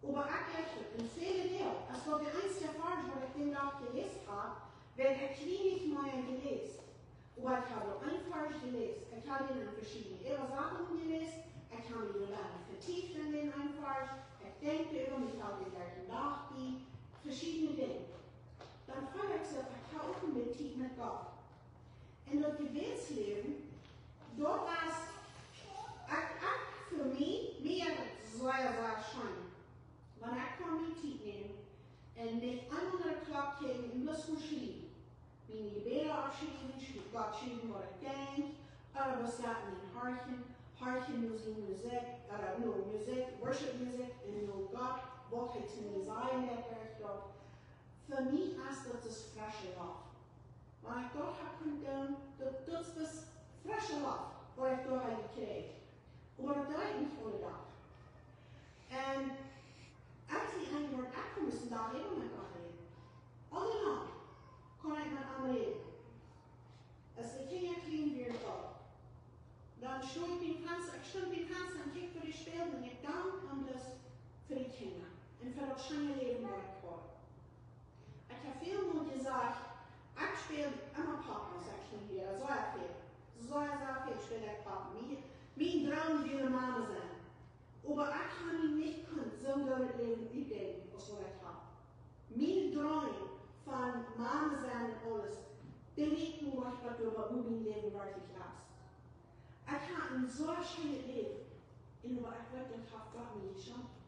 Oba ekj leewd et, un väle Deel, aus daut de eensje Varsch, waut ekj dän Dach jeläst hab, wia ekj kjlien nich mea jeläst. Oba ekj hab noch een Varsch jeläst. Ekj hab dän en veschiedne Äwasatungen jeläst. Ekj hab mie doa lang vetieft en dän eenen Varsch. Ekj denkj doaräwa, ekj hab dän derch dän Dach bie veschiedne Dinja. Dan feeld ekj soo, ekj hab uk een bät Tiet met Gott. Un daut Jebädsläwen, daut wia, ekj, ekj, fa mie, mie wia daut sea, sea scheen. Wan ekj kaun mie Tiet nämen un nich aun de Klock kjikjen un bloos mau schriewen. Miene Jebäda oppschriewen, schriew, Gott schriewen, waut ekj denkj. Ooda bloos setten un horchen, horchen no siene Musikj, ooda no Musikj, Worship Musikj, un no Gott, waut hee to mie sajen deit, waut ekj doo. Fa mie es daut soo fresche Loft. Wan ekj daut hab kunt doonen, daut, daut es fresche Loft, waut ekj doa hab jekjräajen. Oba daut deed ekj nich aule Dach. Un ekj sie een, waut ekj must een Dach äwa met Gott räden. Aule Nacht kunn ekj met am räden. Aus de Kjinja kjlien wieren, aul. Dan stunt ekj biem Fensta, ekj stunt biem Fensta un kjikjt, woo dee spälden, un ekj dankt am bloos fa de Kjinja un fa daut scheene Läwen, waut ekj haud. Ekj hab väl mol jesajcht, ekj späld emma Papa, aus ekj kjlien wia, sea väl. Sea, sea väl späld ekj Papa. Mien, mien Droom wia Mama sennen. Oba ekj hab mie nich kunt soon goodet Läwen utdenkjen, aus waut ekj hab. Mien Droom von Mama sennen un aules, dee wia nich waut, waut doa bie mien Läwen werkjlich es. Ekj hab een soo scheenet Läwen. Un oba ekj weet, daut haft Gott mie jeschonken.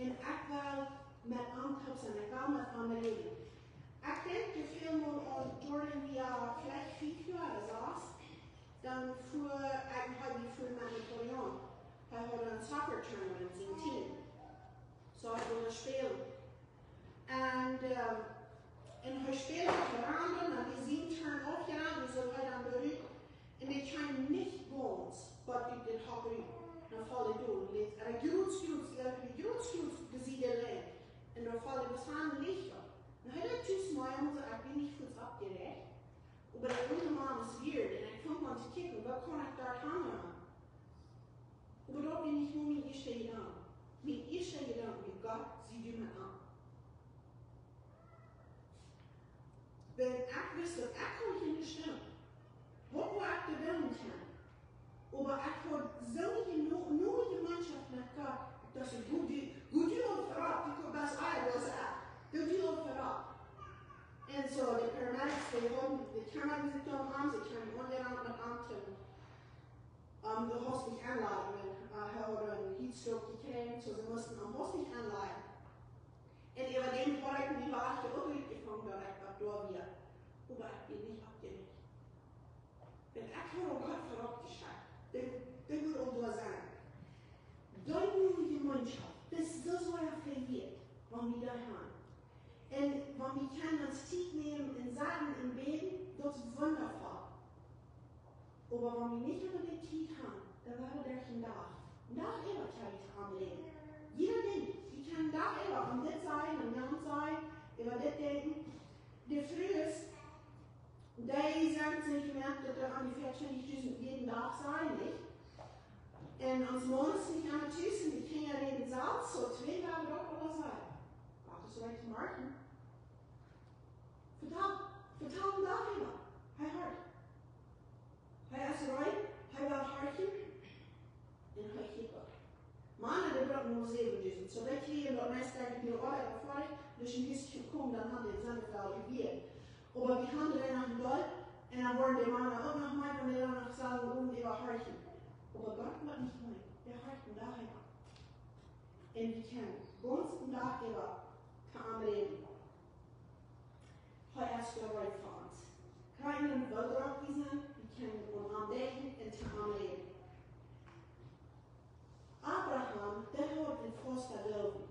Un ekj well met am toop sennen, ekj well met am räden. Ekj denkj, woo väl mol aul Jordan, wie veleicht fief Joa ooda sas, dan fua ekj, hee wia fua met Napoleon. Hee haud een soccer tournament, sien Team. Soo, hee wull spälen. Un, ehm, un hee späld de Veranda, dan wia sien turn aufjerant, dan sull hee dan doa rut. Un hee kjeem nich gaunz bat ut daut Hok rut. Dan foll hee doa, un hee, hee jruts, jruts, hee jruts, jruts, de Sied aula. Un dan foll hee bat aun nich opp. Dan hee deed tus mea, soo, ekj sie nich fuaz oppjeräacht. Oba de junge Maun es wia, un ekj funk aun to kjikjen, waut kaun ekj doa aun doonen? Oba daut wia nich mien ieeschta Jedanke. Mien ieeschta Jedanke wia: Gott, sie du met am. Wan ekj wist, daut ekj kaun nich stemmen, waut wudd ekj dan doonen kjennen? Oba ekj haud soone no-, noje Jemeenschoft met Gott, daut ekj: Gott, du, Gott, du aul verrot, du kaust best aul waut sajen, Gott, du aul verrot. Un soo, de paramedics, dee hauden de Kameras aun am, see kjeemen aunjerant met am to, ehm, de Hospital enlajen. Äh, hee haud een heatstroke jekjräajen, soo see musten am Hospital enlajen. Un äwa däm haud ekj mie wajch uk utjefongen, daut ekj waut doa wia. Oba ekj wia nich oppjeräacht. Wan ekj haud aun Gott verrot jeschekjt, dan, dan wudd aul doa sennen. Dee noje Jemeenschoft, daut es soo sea väl wieet, wan wie dee haben. Un wan wie kjennen ons Tiet nämen un saten un bäden, daut es wundafoll. Oba wan wie nich emma de Tiet haben, dan woa wie derch dän Dach, dän Dach äwa kjennen to am räden. Jieda Dinkj, wie kjennen dän Dach äwa aun dit sajen, aun jant sajen, äwa dit denkjen. De Frues, dee sent sikj jemoakt, daut doa aun de veatwintichdusent jieda Dach sajen, nich? Un ons Maun es nich aun de Tus, un de Kjinja räden selfst, soo twee Dach doaräwa sajen. Waut es reed to moaken? Vetal, vetal dän Dach äwa. Hee hieet. Hee es rein, hee well horchen, un hee hieet uk. Mana, dee brucken mau säwendusent. Soo, dee kjrieen daut meist, denkj ekj, de Oabeit foadich, daut see no Hus komen, dan haben dee Sennefäl jewieet. Oba wie haben doa noch een Deel, un dan woaren de Mana uk noch mea, wan dee dan noch sellen äwa horchen. Oba Gott woat nich mea, dee horcht dän Dach äwa. Un wie kjennen gaunz dän Dach äwa to am räden. Hee es doa reed fa ons. Krakjt woo drock wie sent, wie kjennen aun am denkjen un to am räden. Abraham, dee haud een fausten Gloowen.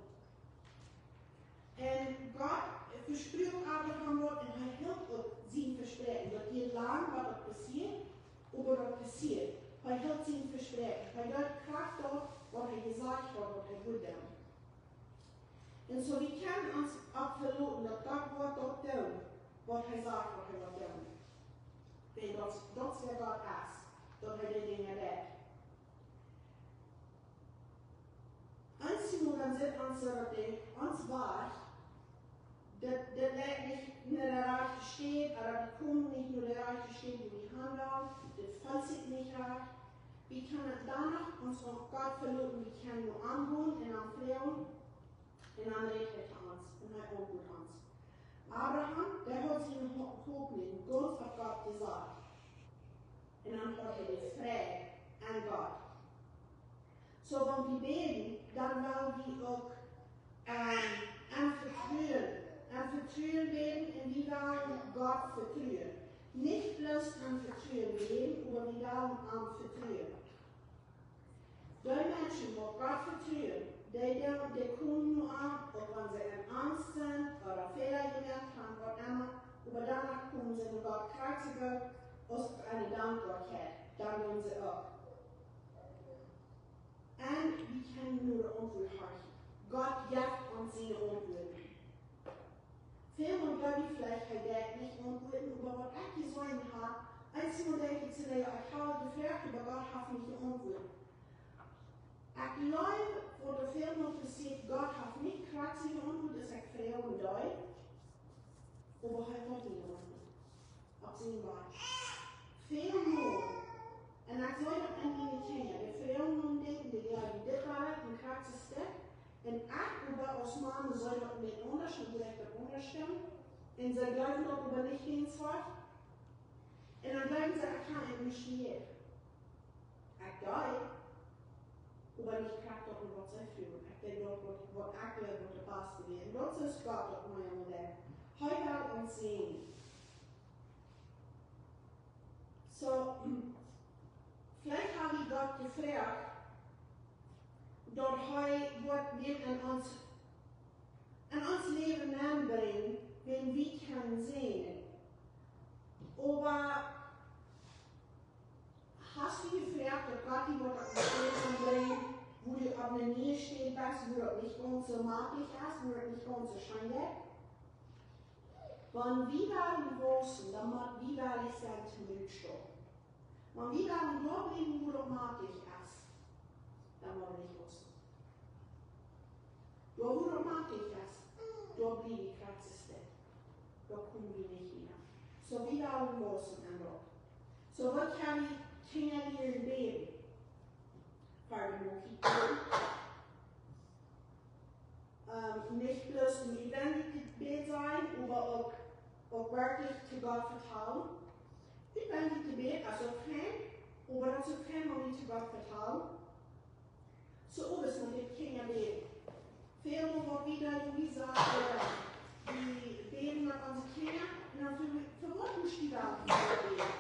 Un Gott vesprakjt Abraham waut un hee hilt uk sien Vespräakjen. Daut dieed lang, waut daut passieed, oba daut passieed. Hee hilt sien Vespräakjen. Hee deed krakjt daut, waut hee jesajcht haud, waut hee wudd doonen. Un soo, wie kjennen ons opp veloten, daut Gott woat daut doonen, waut hee sajcht, waut hee woat doonen. Wiels daut, daut es wäa Gott es, daut hee de Dinja deit. Eenjemol dan sitt ons soo daut Dinkj, ons Wajch, daut, daut leit nich no de rajchte Städ, ooda wie komen nich no de rajchte Städ, wua wie han wellen, daut felt sikj nich rajcht. Wie kjennen dan noch ons opp Gott veloten, wie kjennen no am gonen un am froagen, un dan rät hee to ons, un hee auntwuat ons. Abraham, dee haud siene Ho-, Hopninj gaunz opp Gott jesat. Un dan haud hee de Fräd aun Gott. Soo, wan wie bäden, dan well wie uk, ehm, aun Vetruen, aun Vetruen bäden un wie wellen Gott vetruen. Nich bloos aun Vetruen bäden, oba wie wellen am vetruen. Dee Menschen, waut Gott vetruen, dee, dee, dee komen no am, uk wan see en Angst sent, ooda Fäla jemoakt haben, waut emma, oba dan komen see no Gott krakjt soo aus uk eene Dankboakjeit, dan doonen see uk. Un wie kjennen no de Auntwuat horchen. Gott jeft ons siene Auntwuaten. Välmol jleew wie veleicht, hee deit nich auntwuaden, oba waut ekj jeseenen hab, eenjemol denkj ekj soo, nä, ekj hab jefroacht, oba Gott haft nich jeauntwuat. Ekj jleew, waut doa välmol passieet, Gott haft nich krakjt soo jeauntwuat aus ekj froagen deed, oba hee haud mie jeauntwuat. Opp sienen Wajch. Välmol. Un ekj see daut aun miene Kjinja. Dee froagen om Dinja, dee jleewen dit wea een krakjt Stekj. Un ekj oba aus Mame see daut een bät aundasch, un jleich daut aundasch stemmen. Un see jleewen daut oba nich gaunz waut. Un dan jleewen see, ekj kaun et nich lieren. Ekj deed, oba nich krakjt daut, waut see fruagen. Ekj deed daut, waut, waut ekj jleewd, waut daut baste wia. Un daut es Gott, daut mea Modell. Hee well ons seenen. Soo, veleicht hab wie Gott jefroacht, daut hee woat mea enn ons, enn ons Läwen nenbrinjen, wan wie kjennen seenen. Oba hast du jefroacht, daut Gott die waut opp de Städ kaun brinjen, wua du opp eene niee Städ best, wua daut nich gaunz soo maklich es, wua daut nich gaunz soo scheen es? Wan wie wellen wausen, dan mott wie wellich sennen toom Rut stonen. Wan wie wellen doa bliewen, wua daut maklich es, dan woa wie nich wausen. Doa, wua daut maklich es, doa bliew wie krakjt soo stell. Doa kome wie nich wieda. Soo, wie wellen wausen enn daut. Soo, waut kjenn wie Kjinja lieren bäden? Fa de Motiv. Ähm, nich bloos een utwendjet Jebäd sajen, oba uk, uk werkjlich to Gott vetalen. Utwendjet Jebäd es uk fein, oba daut es uk fein, wan wie to Gott vetalen. Soo, oba soo met de Kjinja bäden. Väl mol waut wie dan, wie sajen, äh, wie bäden met onse Kjinja, un dan fa, fa waut motst du dan bäden?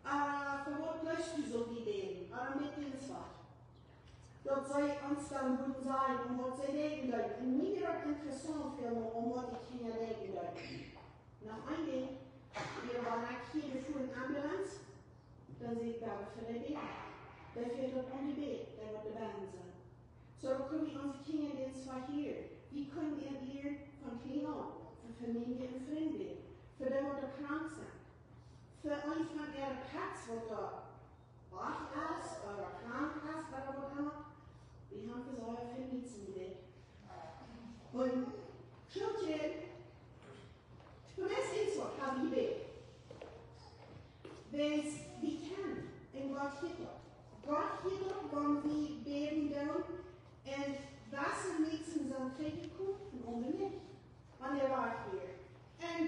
Äh, fa waut jleefst du, sell wie bäden? Ooda met dän Zwakj. Daut see ons dan wudden sajen, om waut see denkjen deeden. Un mie wia daut interessaunt, väl mol, om waut de Kjinja denkjen deeden. Noch een Dinkj, wie wieren hia befua de Ambulance, dan säd ekj: "Well wie fa dee bäden?" Dee fält opp aun Jebäd, dee woat doabie sennen. Soo, dan kjenn wie onse Kjinja dän Zwakj lieren. Wie kjennen an lieren von kjlien aun, fa Famielje un Frind bäden, fa dee waut doa krank sent, fa eent von äare Pets waut doa wajch es, ooda krank es, ooda waut emma. Wie haben fa soo väl Mietsen jebät. Un Schulkje, fa mie es soo, hab wie jebät. Wiels wie kjennen, un Gott hieet daut. Gott hieet daut, wan wie bäden doonen, un waut Mietsen sent trigjjekomen un aundre nich. Wan dee wajch wieren. Un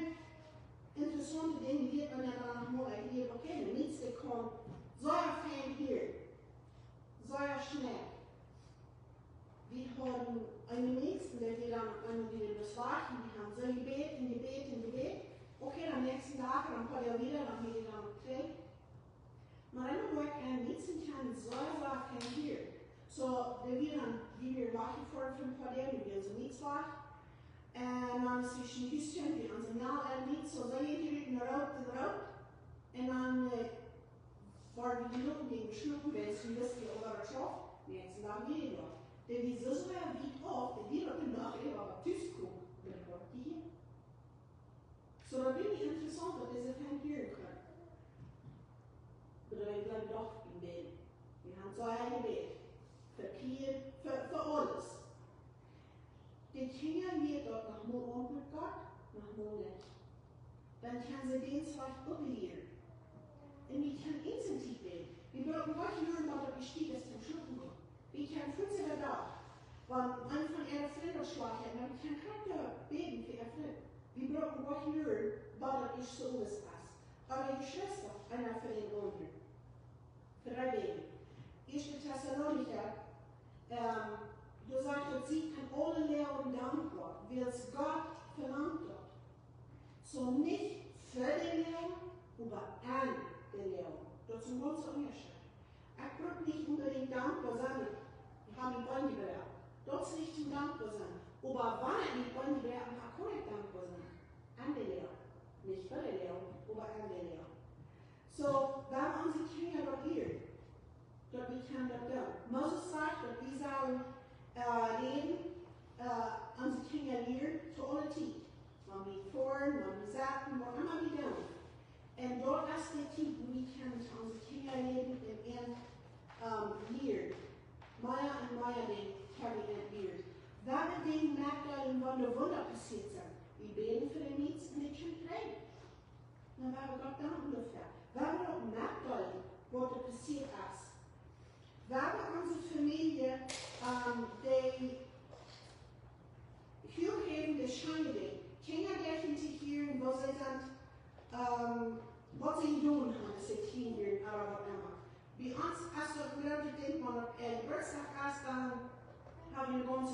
interessaunte Dinja, wie haben dan noch mol hia, okay, de Mietste kaun soo fein hieren. Soo schnell. Wie hauden eenen Mietsten, dee wia dan eemol wada bloos wajch, un wie haben soo jebät un jebät un jebät. Okay, aum näakjsten Dach, dan kaum hee wada, dan wia hee dan uk trigj. Oba dan wull ekj eenen Mietsten kjennen, soo soo fein hieren. Soo, dee wia dan, wie wieren wajchjefoaren von Podia, wie wieren soo Mietslach. Un dan es hee no Hus jegonen, wie haben soo, jo, eenen Mietst, soo, soo jeit hee rut un roopt un roopt. Un dan, äh, wort wie jeropen, dee jeschloten, wiels wie wisten, wie äwa daut Schloss, wie hauden soo lang nich jedocht. Dee wia soo, soo wiet auf, dee wia uk noch äwa daut Hus jekomen, un dan wort hee hia. Soo, daut wia interessaunt, daut dise Fent hieren kunn. Oba ekj jleew doch, wie bäden. Wie haben soo jebät. Fa Kjinja, fa, fa aules. De Kjinja lieet daut noch mol aun met Gott, noch mol nich. Dan kjennen see dän Zwakj uk lieren. Un wie kjennen eenzeln bäden. Wie brucken nich luaren, bat daut de Tiet es toom schlopen gonen. Wie kjennen fuaz äwa Dach, wan eena von äare Frind schwak es, dan kjenn wie krakjt bäden fa äa Frint. Wie brucken nich luaren, bat daut ieescht soo es. Oba Jeschwista, eena fa dän aundren. Fa dee bäden. Ieeschte Tessalonicha, ähm, doa sajcht daut, siet en aule Loagen dankboa, wiels Gott velangt daut. Soo nich fa de Loagen, oba aun de Loagen. Daut es een groota Unjascheet. Ekj bruck nich onbedinjt dankboa sennen, ekj hab mien Been jebroaken. Daut es nich toom dankboa sennen. Oba wan ekj mien Been jebroaken hab, kaun ekj dankboa sennen. Aun de Loagen. Nich fa de Loagen, oba aun de Loagen. Soo, wan onse Kjinja daut lieren, daut wie kjennen daut doonen. Moses sajcht, daut wie sellen, äh, räden, äh, onse Kjinja lieren, to aule Tiet. Wan wie foaren, wan wie sitten, waut emma wie doonen. Un daut es de Tiet, wua wie kjennen onse Kjinja räden un an, ähm, lieren. Mea un mea Dinja kjenn wie an lieren. Wan wie Dinja moaken, wan doa Wunda passieet sent. Wie bäden fa de Mietsten, dee kjennen kjrieen. Dan woa wie Gott danken doafäa. Woa wie uk moaken, waut doa passieet es. Woa wie onse Famielje, ähm, dee huachhäwende Schande, Kjinja derch to hieren, waut see sent, ähm, waut see jedonen haben, aus see kjlien wieren, ooda waut emma. Bie ons es daut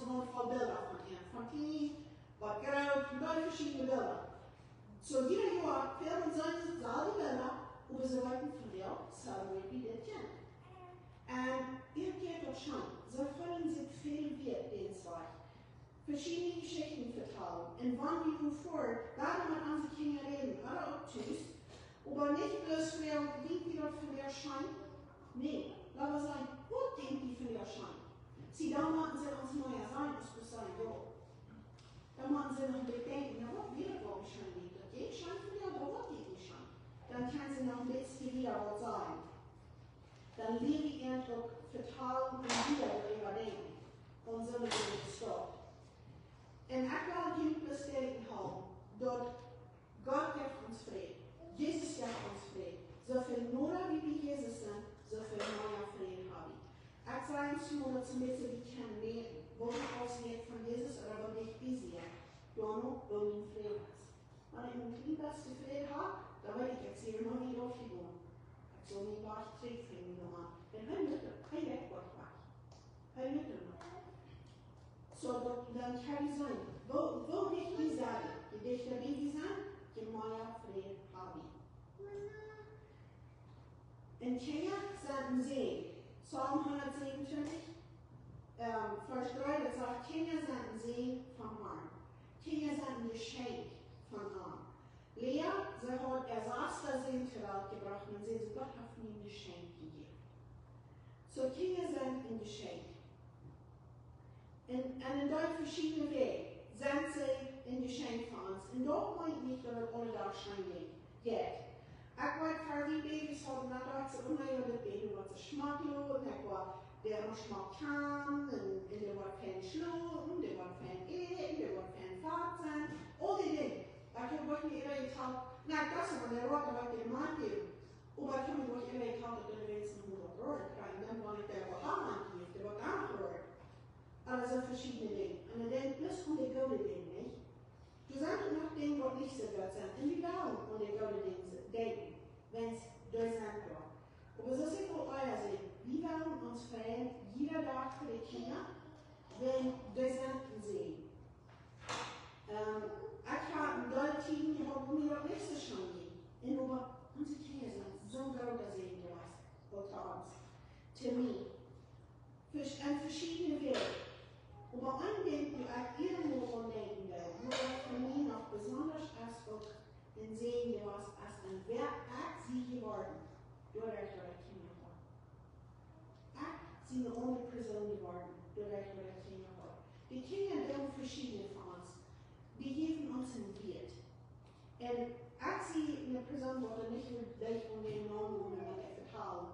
Voll Bilda von am, von kjlien, waut groot, un aul veschiedne Bilda. Soo, jieda Joa kjricht eena soo, soo Bilda, oba see weeten von, jo, celebrate wie dit Kjint. Un ekj jleew daut scheen. See feelen sikj väl wieet, dän Wajch. Veschiedne Jeschichten vetalen. Un wan wie nu ver, wuarom met onse Kjinja räden, ooda uk tus, oba nich bloos froagen, denkj jie daut vondoag scheen? Nä, lot wie sajen, waut denkj jie vondoag scheen? See, dan motten see ons mea sajen, aus bloos sajen, jo. Dan motten see noch een bät denkjen, na, waut wia daut, waut wie scheen deeden? Daut jinkj scheen vondoag, oba waut jinkj nich scheen? Dan kjennen see noch een bät wieda waut sajen. Dan lia wie an uk vetalen un wieda doaräwa denkjen. Un soo es daut. Un ekj well junt bloos denkjen hoolen, daut Gott jeft ons Fräd. Jesus jeft ons Fräd. Soo väl noda wie bie Jesus sent, soo väl mea Fräd hab wie. Ekj saj ons nu, daut see met sikj kjennen mäten, woo aus wie von Jesus ooda woo dicht bie see, dan uk, woo mien Fräd es. Wan ekj een kjlien bät Fräd hab, dan weet ekj, ekj sie emma wada oppjestonen. Ekj saul mie waut trigjfinjen, Mann. Un hee mucht daut, hee weet waut wajch. Hee mucht daut noch. Soo daut, dan kjenn wie seenen, woo, woo dicht wie sent. Je dichta bie wie sent, je mea Fräd hab wie. Un Kjinja sent een Säajen. Psalm hundatsäwenuntwintich, ähm, Varsch dree, daut sajcht, Kjinja sent een Säajen vom Harn. Kjinja sent een Jeschenkj von am. Lea, see haud äa sasta Sän to Welt jebrocht un säd, Gott haft mie een Jeschenkj jejäft. Soo, Kjinja sent een Jeschenkj. Un, un en dee veschiedne Wäaj sent see een Jeschenkj fa ons. Un daut meent nich, daut et aule Dach scheen jeit. Ekj weet, ver wie Babys hauden, dan docht see, oh nä, jo, daut Baby woat soo schmock loten, ekj woa dee emma schmock kjanen, un, un dee woat fein schlopen, dee woat fein äten, dee woat fein fat sennen, aul dee Dinja. Ekj hab mie emma jetalt, na, ekj docht, wan dee woat, dan woat dee Mann jäwen. Oba ekj hab mie doch emma jetalt, daut dee wenigstens noch waut Roa kjrieen, dan woa ekj dee waut aun jejäft, dee woat dan noch Roa. Aula soo veschiedne Dinja. Un dan denkj ekj, bloos aun de goode Dinja, nich? Doa sent uk noch Dinja, waut nich soo goot sent. Un wie wellen aun de goode Dinja denkjen, wan dee sent doa. Oba soo aus ekj aul ea säd, wie wellen ons freien, jieda Dach fa de Kjinja, wan dee sent een Säajen. Ähm, ekj hab en deel Tieden jehaut, wua mie daut nich soo scheen jinkj. Un oba onse Kjinja sent soon groota Säajen jewast, uk to ons. To mie. Vers-, en veschiedne Wäaj. Oba een Dinkj, wua ekj irjentwoo aun denkjen well, wua daut fa mie noch besonda es, uk een Säajen jewast es, un wäa ekj sie jeworden, doaderch daut ekj Kjinja haud. Ekj sie eene aundre Persoon jeworden, doaderch daut ekj Kjinja haud. De Kjinja doonen veschiednet fa ons. Dee jäwen ons een Wieet. Un ekj sie eene Persoon, waut doa nich leicht aun dän Nomen, wan ekj vetalen,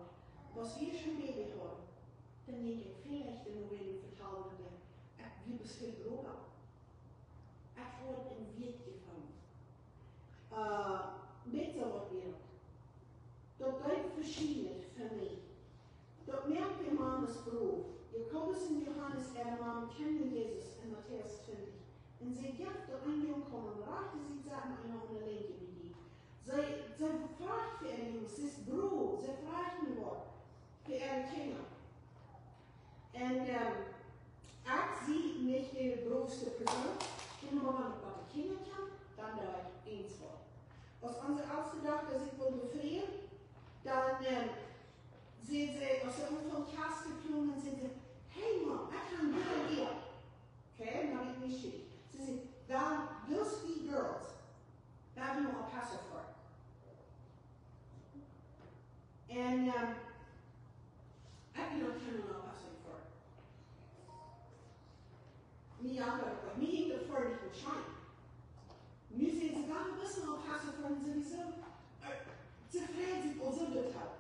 waut wie scheen Baby hauden, dan denkj ekj, veleicht, wan ekj vetalen, daut ekj, wie bestemmt Roa. Ekj haud een Wieet jefungen. Äh, nich soo waut wia daut. Daut deed veschiednet fa mie. Daut moakt de Mames brow. Jakobus un Johanes, äare Mam, kjanden Jesus en Matäus twintich. Un see jeef daut een Jung, kaun aun de rajchte Sied sitten, eena aun de linkje Sied. See, see fruach fa äare Junges, see es brow, see fruach no waut fa äare Kjinja. Un, ähm, ekj sie nich de browste Persoon, un oba wan ekj bie de Kjinja kjeem, dan deed ekj eent waut. Aus onse elste Dochta sikj wull befrieen, dan, ähm, säd see, aus see aunfunk Kjast to plumpen, säd see, hey Mam, ekj hab een goot Idee. Okay, dan ekj nich schiet. See säd, well, those three girls, well, wie moaken Passover. Un, ähm, ekj sie noch kjeen Passover. Mie aundaut, mie jinkj daut ver nich met scheen. Nu sent see gaunz best aul Passover un sowieso, äh, tofräd sikj aul soo daut haud.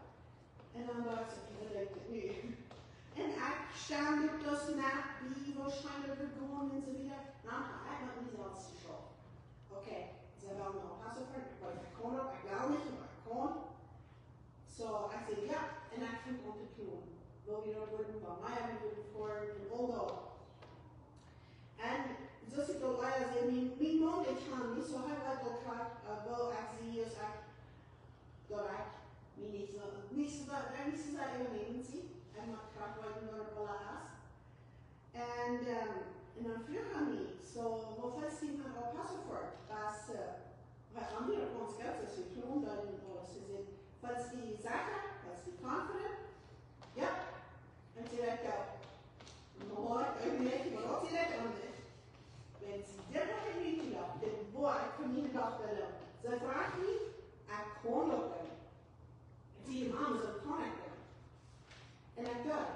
Un dan docht see, waut denkj ekj nu? Un ekj stund uk daut Nacht bie, woo scheen daut wudd gonen un soo wieda. Na, ekj haud mie selfst jeschauft. Okay, see wellen noch Passover, ekj weet, ekj kaun daut, ekj well nich, oba ekj kaun. Soo, ekj säd jo, un ekj funk aun to plumpen. Woo wie doa wudden, woo mea wie wudden foaren un aul daut. Un soo aus ekj aul ea säd, mien, mien Maun, dee kjant mie, soo hee weet aul krakjt, äh, woo ekj sie, aus ekj, daut ekj mie nich soo, nich soo, daut ekj nich soo sea äwanämen sie. Hee mott krakjt weeten, woo daut aules es. Un, ähm, Un dan fruach hee mie: "So, woo feelst du met El Paso fort?" Daut, äh, hee auntsproak ons gaunz, aus wie kloa deeden un aules. Hee säd: "Feelst du secha? Feelst du confident?" "Jo." Un ekj säd: "Jo." "No, ekj weet nich, waut ekj doa aun deed." Wan see dit haud jewast, dan wia ekj fa mie jedocht, soo, see fruach mie, ekj kunn daut nich. See: "Mama, soo kaun ekj daut." Un ekj docht,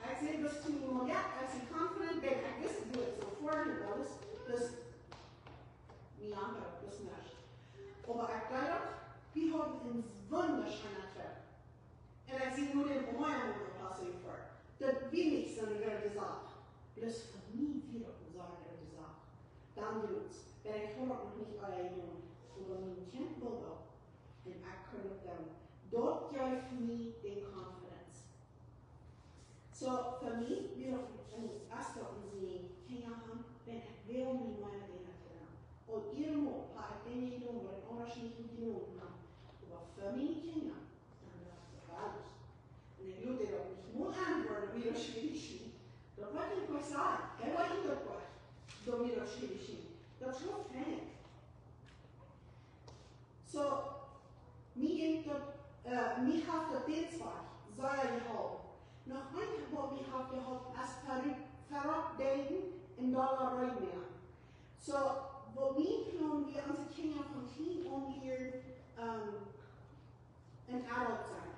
ekj säd bloos to mie: "Jo, ekj sie confident, wan ekj wist, woo ekj soo foaren un aules, bloos mie aunjedocht, bloos nuscht." Oba ekj docht, wie hauden een wundascheena Trip. Un ekj sie nu dän Oaja met El Paso jefoaren. Daut wia nich soone groote Sach. Bloos fa mie wia daut soone groote Sach. Dan jrod, wan ekj haud daut noch nich aul jedonen, oba mien Kjint wull daut. Un ekj kunn daut doonen. Daut jeef mie de confidence. Soo, fa mie wia daut een, aus daut een Säajen, Kjinja han, wan ekj well mie mea met an doonen. Aul ea mol haud ekj Dinja jedonen, waut ekj aundasch nich jedonen haud. Oba fa miene Kjinja, dan wia daut aules. Un ekj lot dee daut nich mol aun woaren, daut mie daut schwierisch wia. Daut wull ekj nich sajen. Hee wull daut nich, daut mie daut schwierisch wia. Daut es soo fein. Soo, mie jinkj daut, äh, mie haft daut dit Wajch sea jeholpen. Noch een, waut mie haft jeholpen, es verruk-, verrukjt denkjen un dolla reed moaken. Soo, waut mie jleew, wie onse Kjinja von kjlien aun lieren, ähm, een adult sennen.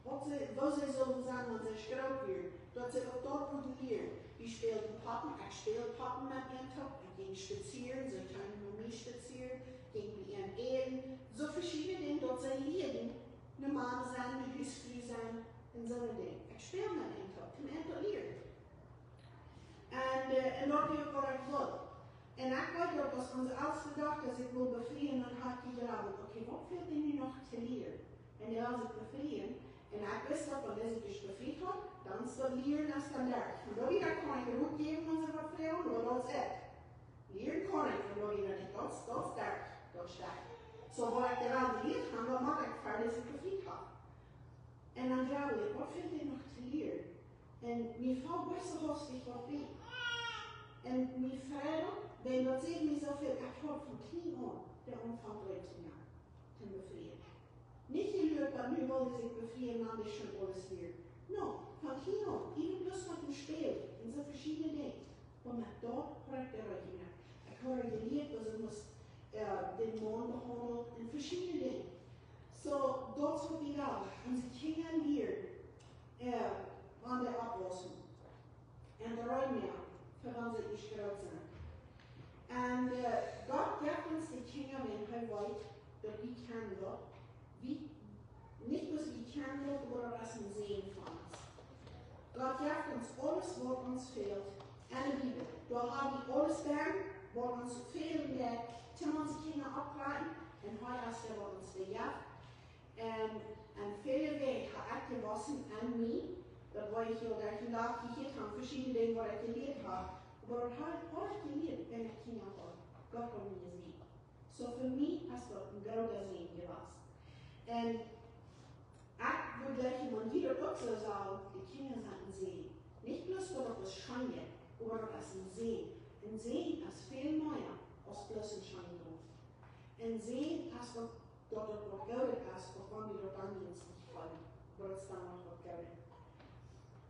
Waut see, woo see sullen sennen, wan see groot woaren. Daut see uk daut motten lieren. Wie späalden Poppen, ekj späld Poppen met an toop, ekj jinkj spazieren, see kjeemen met mie spazieren, jinkj bie an äten. Soo veschiedne Dinja, daut see lieeden, ne Mama sennen, ne Husfru sennen, un soone Dinja. Ekj späld met an toop, toom an to lieren. Un, äh, un daut wia uk waut ekj wull. Un ekj weet daut, aus onse elste Dochta sikj wull befrieen, dan haud ekj jedocht: "Okay, waut fält die nu noch to lieren?" Un dee wull sikj befrieen. Un ekj wist daut, wan dee sikj befriet haud, dan es daut Lieren es dan derch. Un daut wia, kaun ekj Rot jäwen, wan see waut froagen, oba daut es et. Lieren kaun ekj, un daut wia nich, daut es, daut es derch, daut es derch. Soo, waut ekj doa jelieet haud, daut mott ekj ver dee sikj befriet haud. Un dan jleew ekj, waut fält die noch to lieren? Un mie foll best hastich waut bie. Un mie freid, wiels daut sajcht mie soo väl, ekj haud von kjlien aun dän Aunfank reed jemoakt, toom befrieen. Nich jeluat, daut nu wull see sikj befrieen, wan see schon aules lieeden. No, von kjlien aun, iewen bloos met dän Späl un soo veschiedne Dinja. Oba met daut haud ekj doa reed jemoakt. Ekj haud jelieet, daut see must, äh, dän Maun behaundlen un veschiedne Dinja. Soo, daut es waut wie wellen. Onse Kjinja lieren, äh, wan dee oppwaussen. Un doa reed moaken, fa wan see ieescht groot sent. Un, äh, Gott jeft ons de Kjinja, wiels hee weet, daut wie kjennen daut. Wie, nich bloos wie kjennen daut, oba daut es een Säajen fa ons. Gott jeft ons aules, waut ons fält, enne Bibel. Doa ha wie aules bie, waut ons fält, toom onse Kjinja opptrakjen, un hee es dee, waut ons dee jeft. Un, un väle Wäaj ha ekj jewossen aun mie, daut woo ekj hia derch dän Dach jehieet ha, veschiedne Dinja, waut ekj jelieet ha, oba daut ha, haud ekj jelieet, wan ekj Kjinja haud. Gott haud mie jesäajent. Soo, fa mie es daut een groota Säajen jewast. Un ekj wudd jleichen, wan jie daut uk soo sajen, de Kjinja sent een Säajen. Nich bloos daut et waut Scheenet, oba daut es een Säajen. Een Säajen es väl mea aus bloos een Scheenet. Een Säajen es waut, daut et waut Goodet es, uk wan wie daut dan nich feelen, oba daut es dan noch waut Goodet.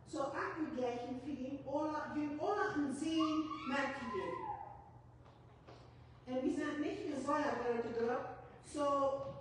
Soo, ekj wudd jleichen fa junt aula, junt aula een Säajen met to jäwen. Un wie sent nich ne sea groote Grupp, soo,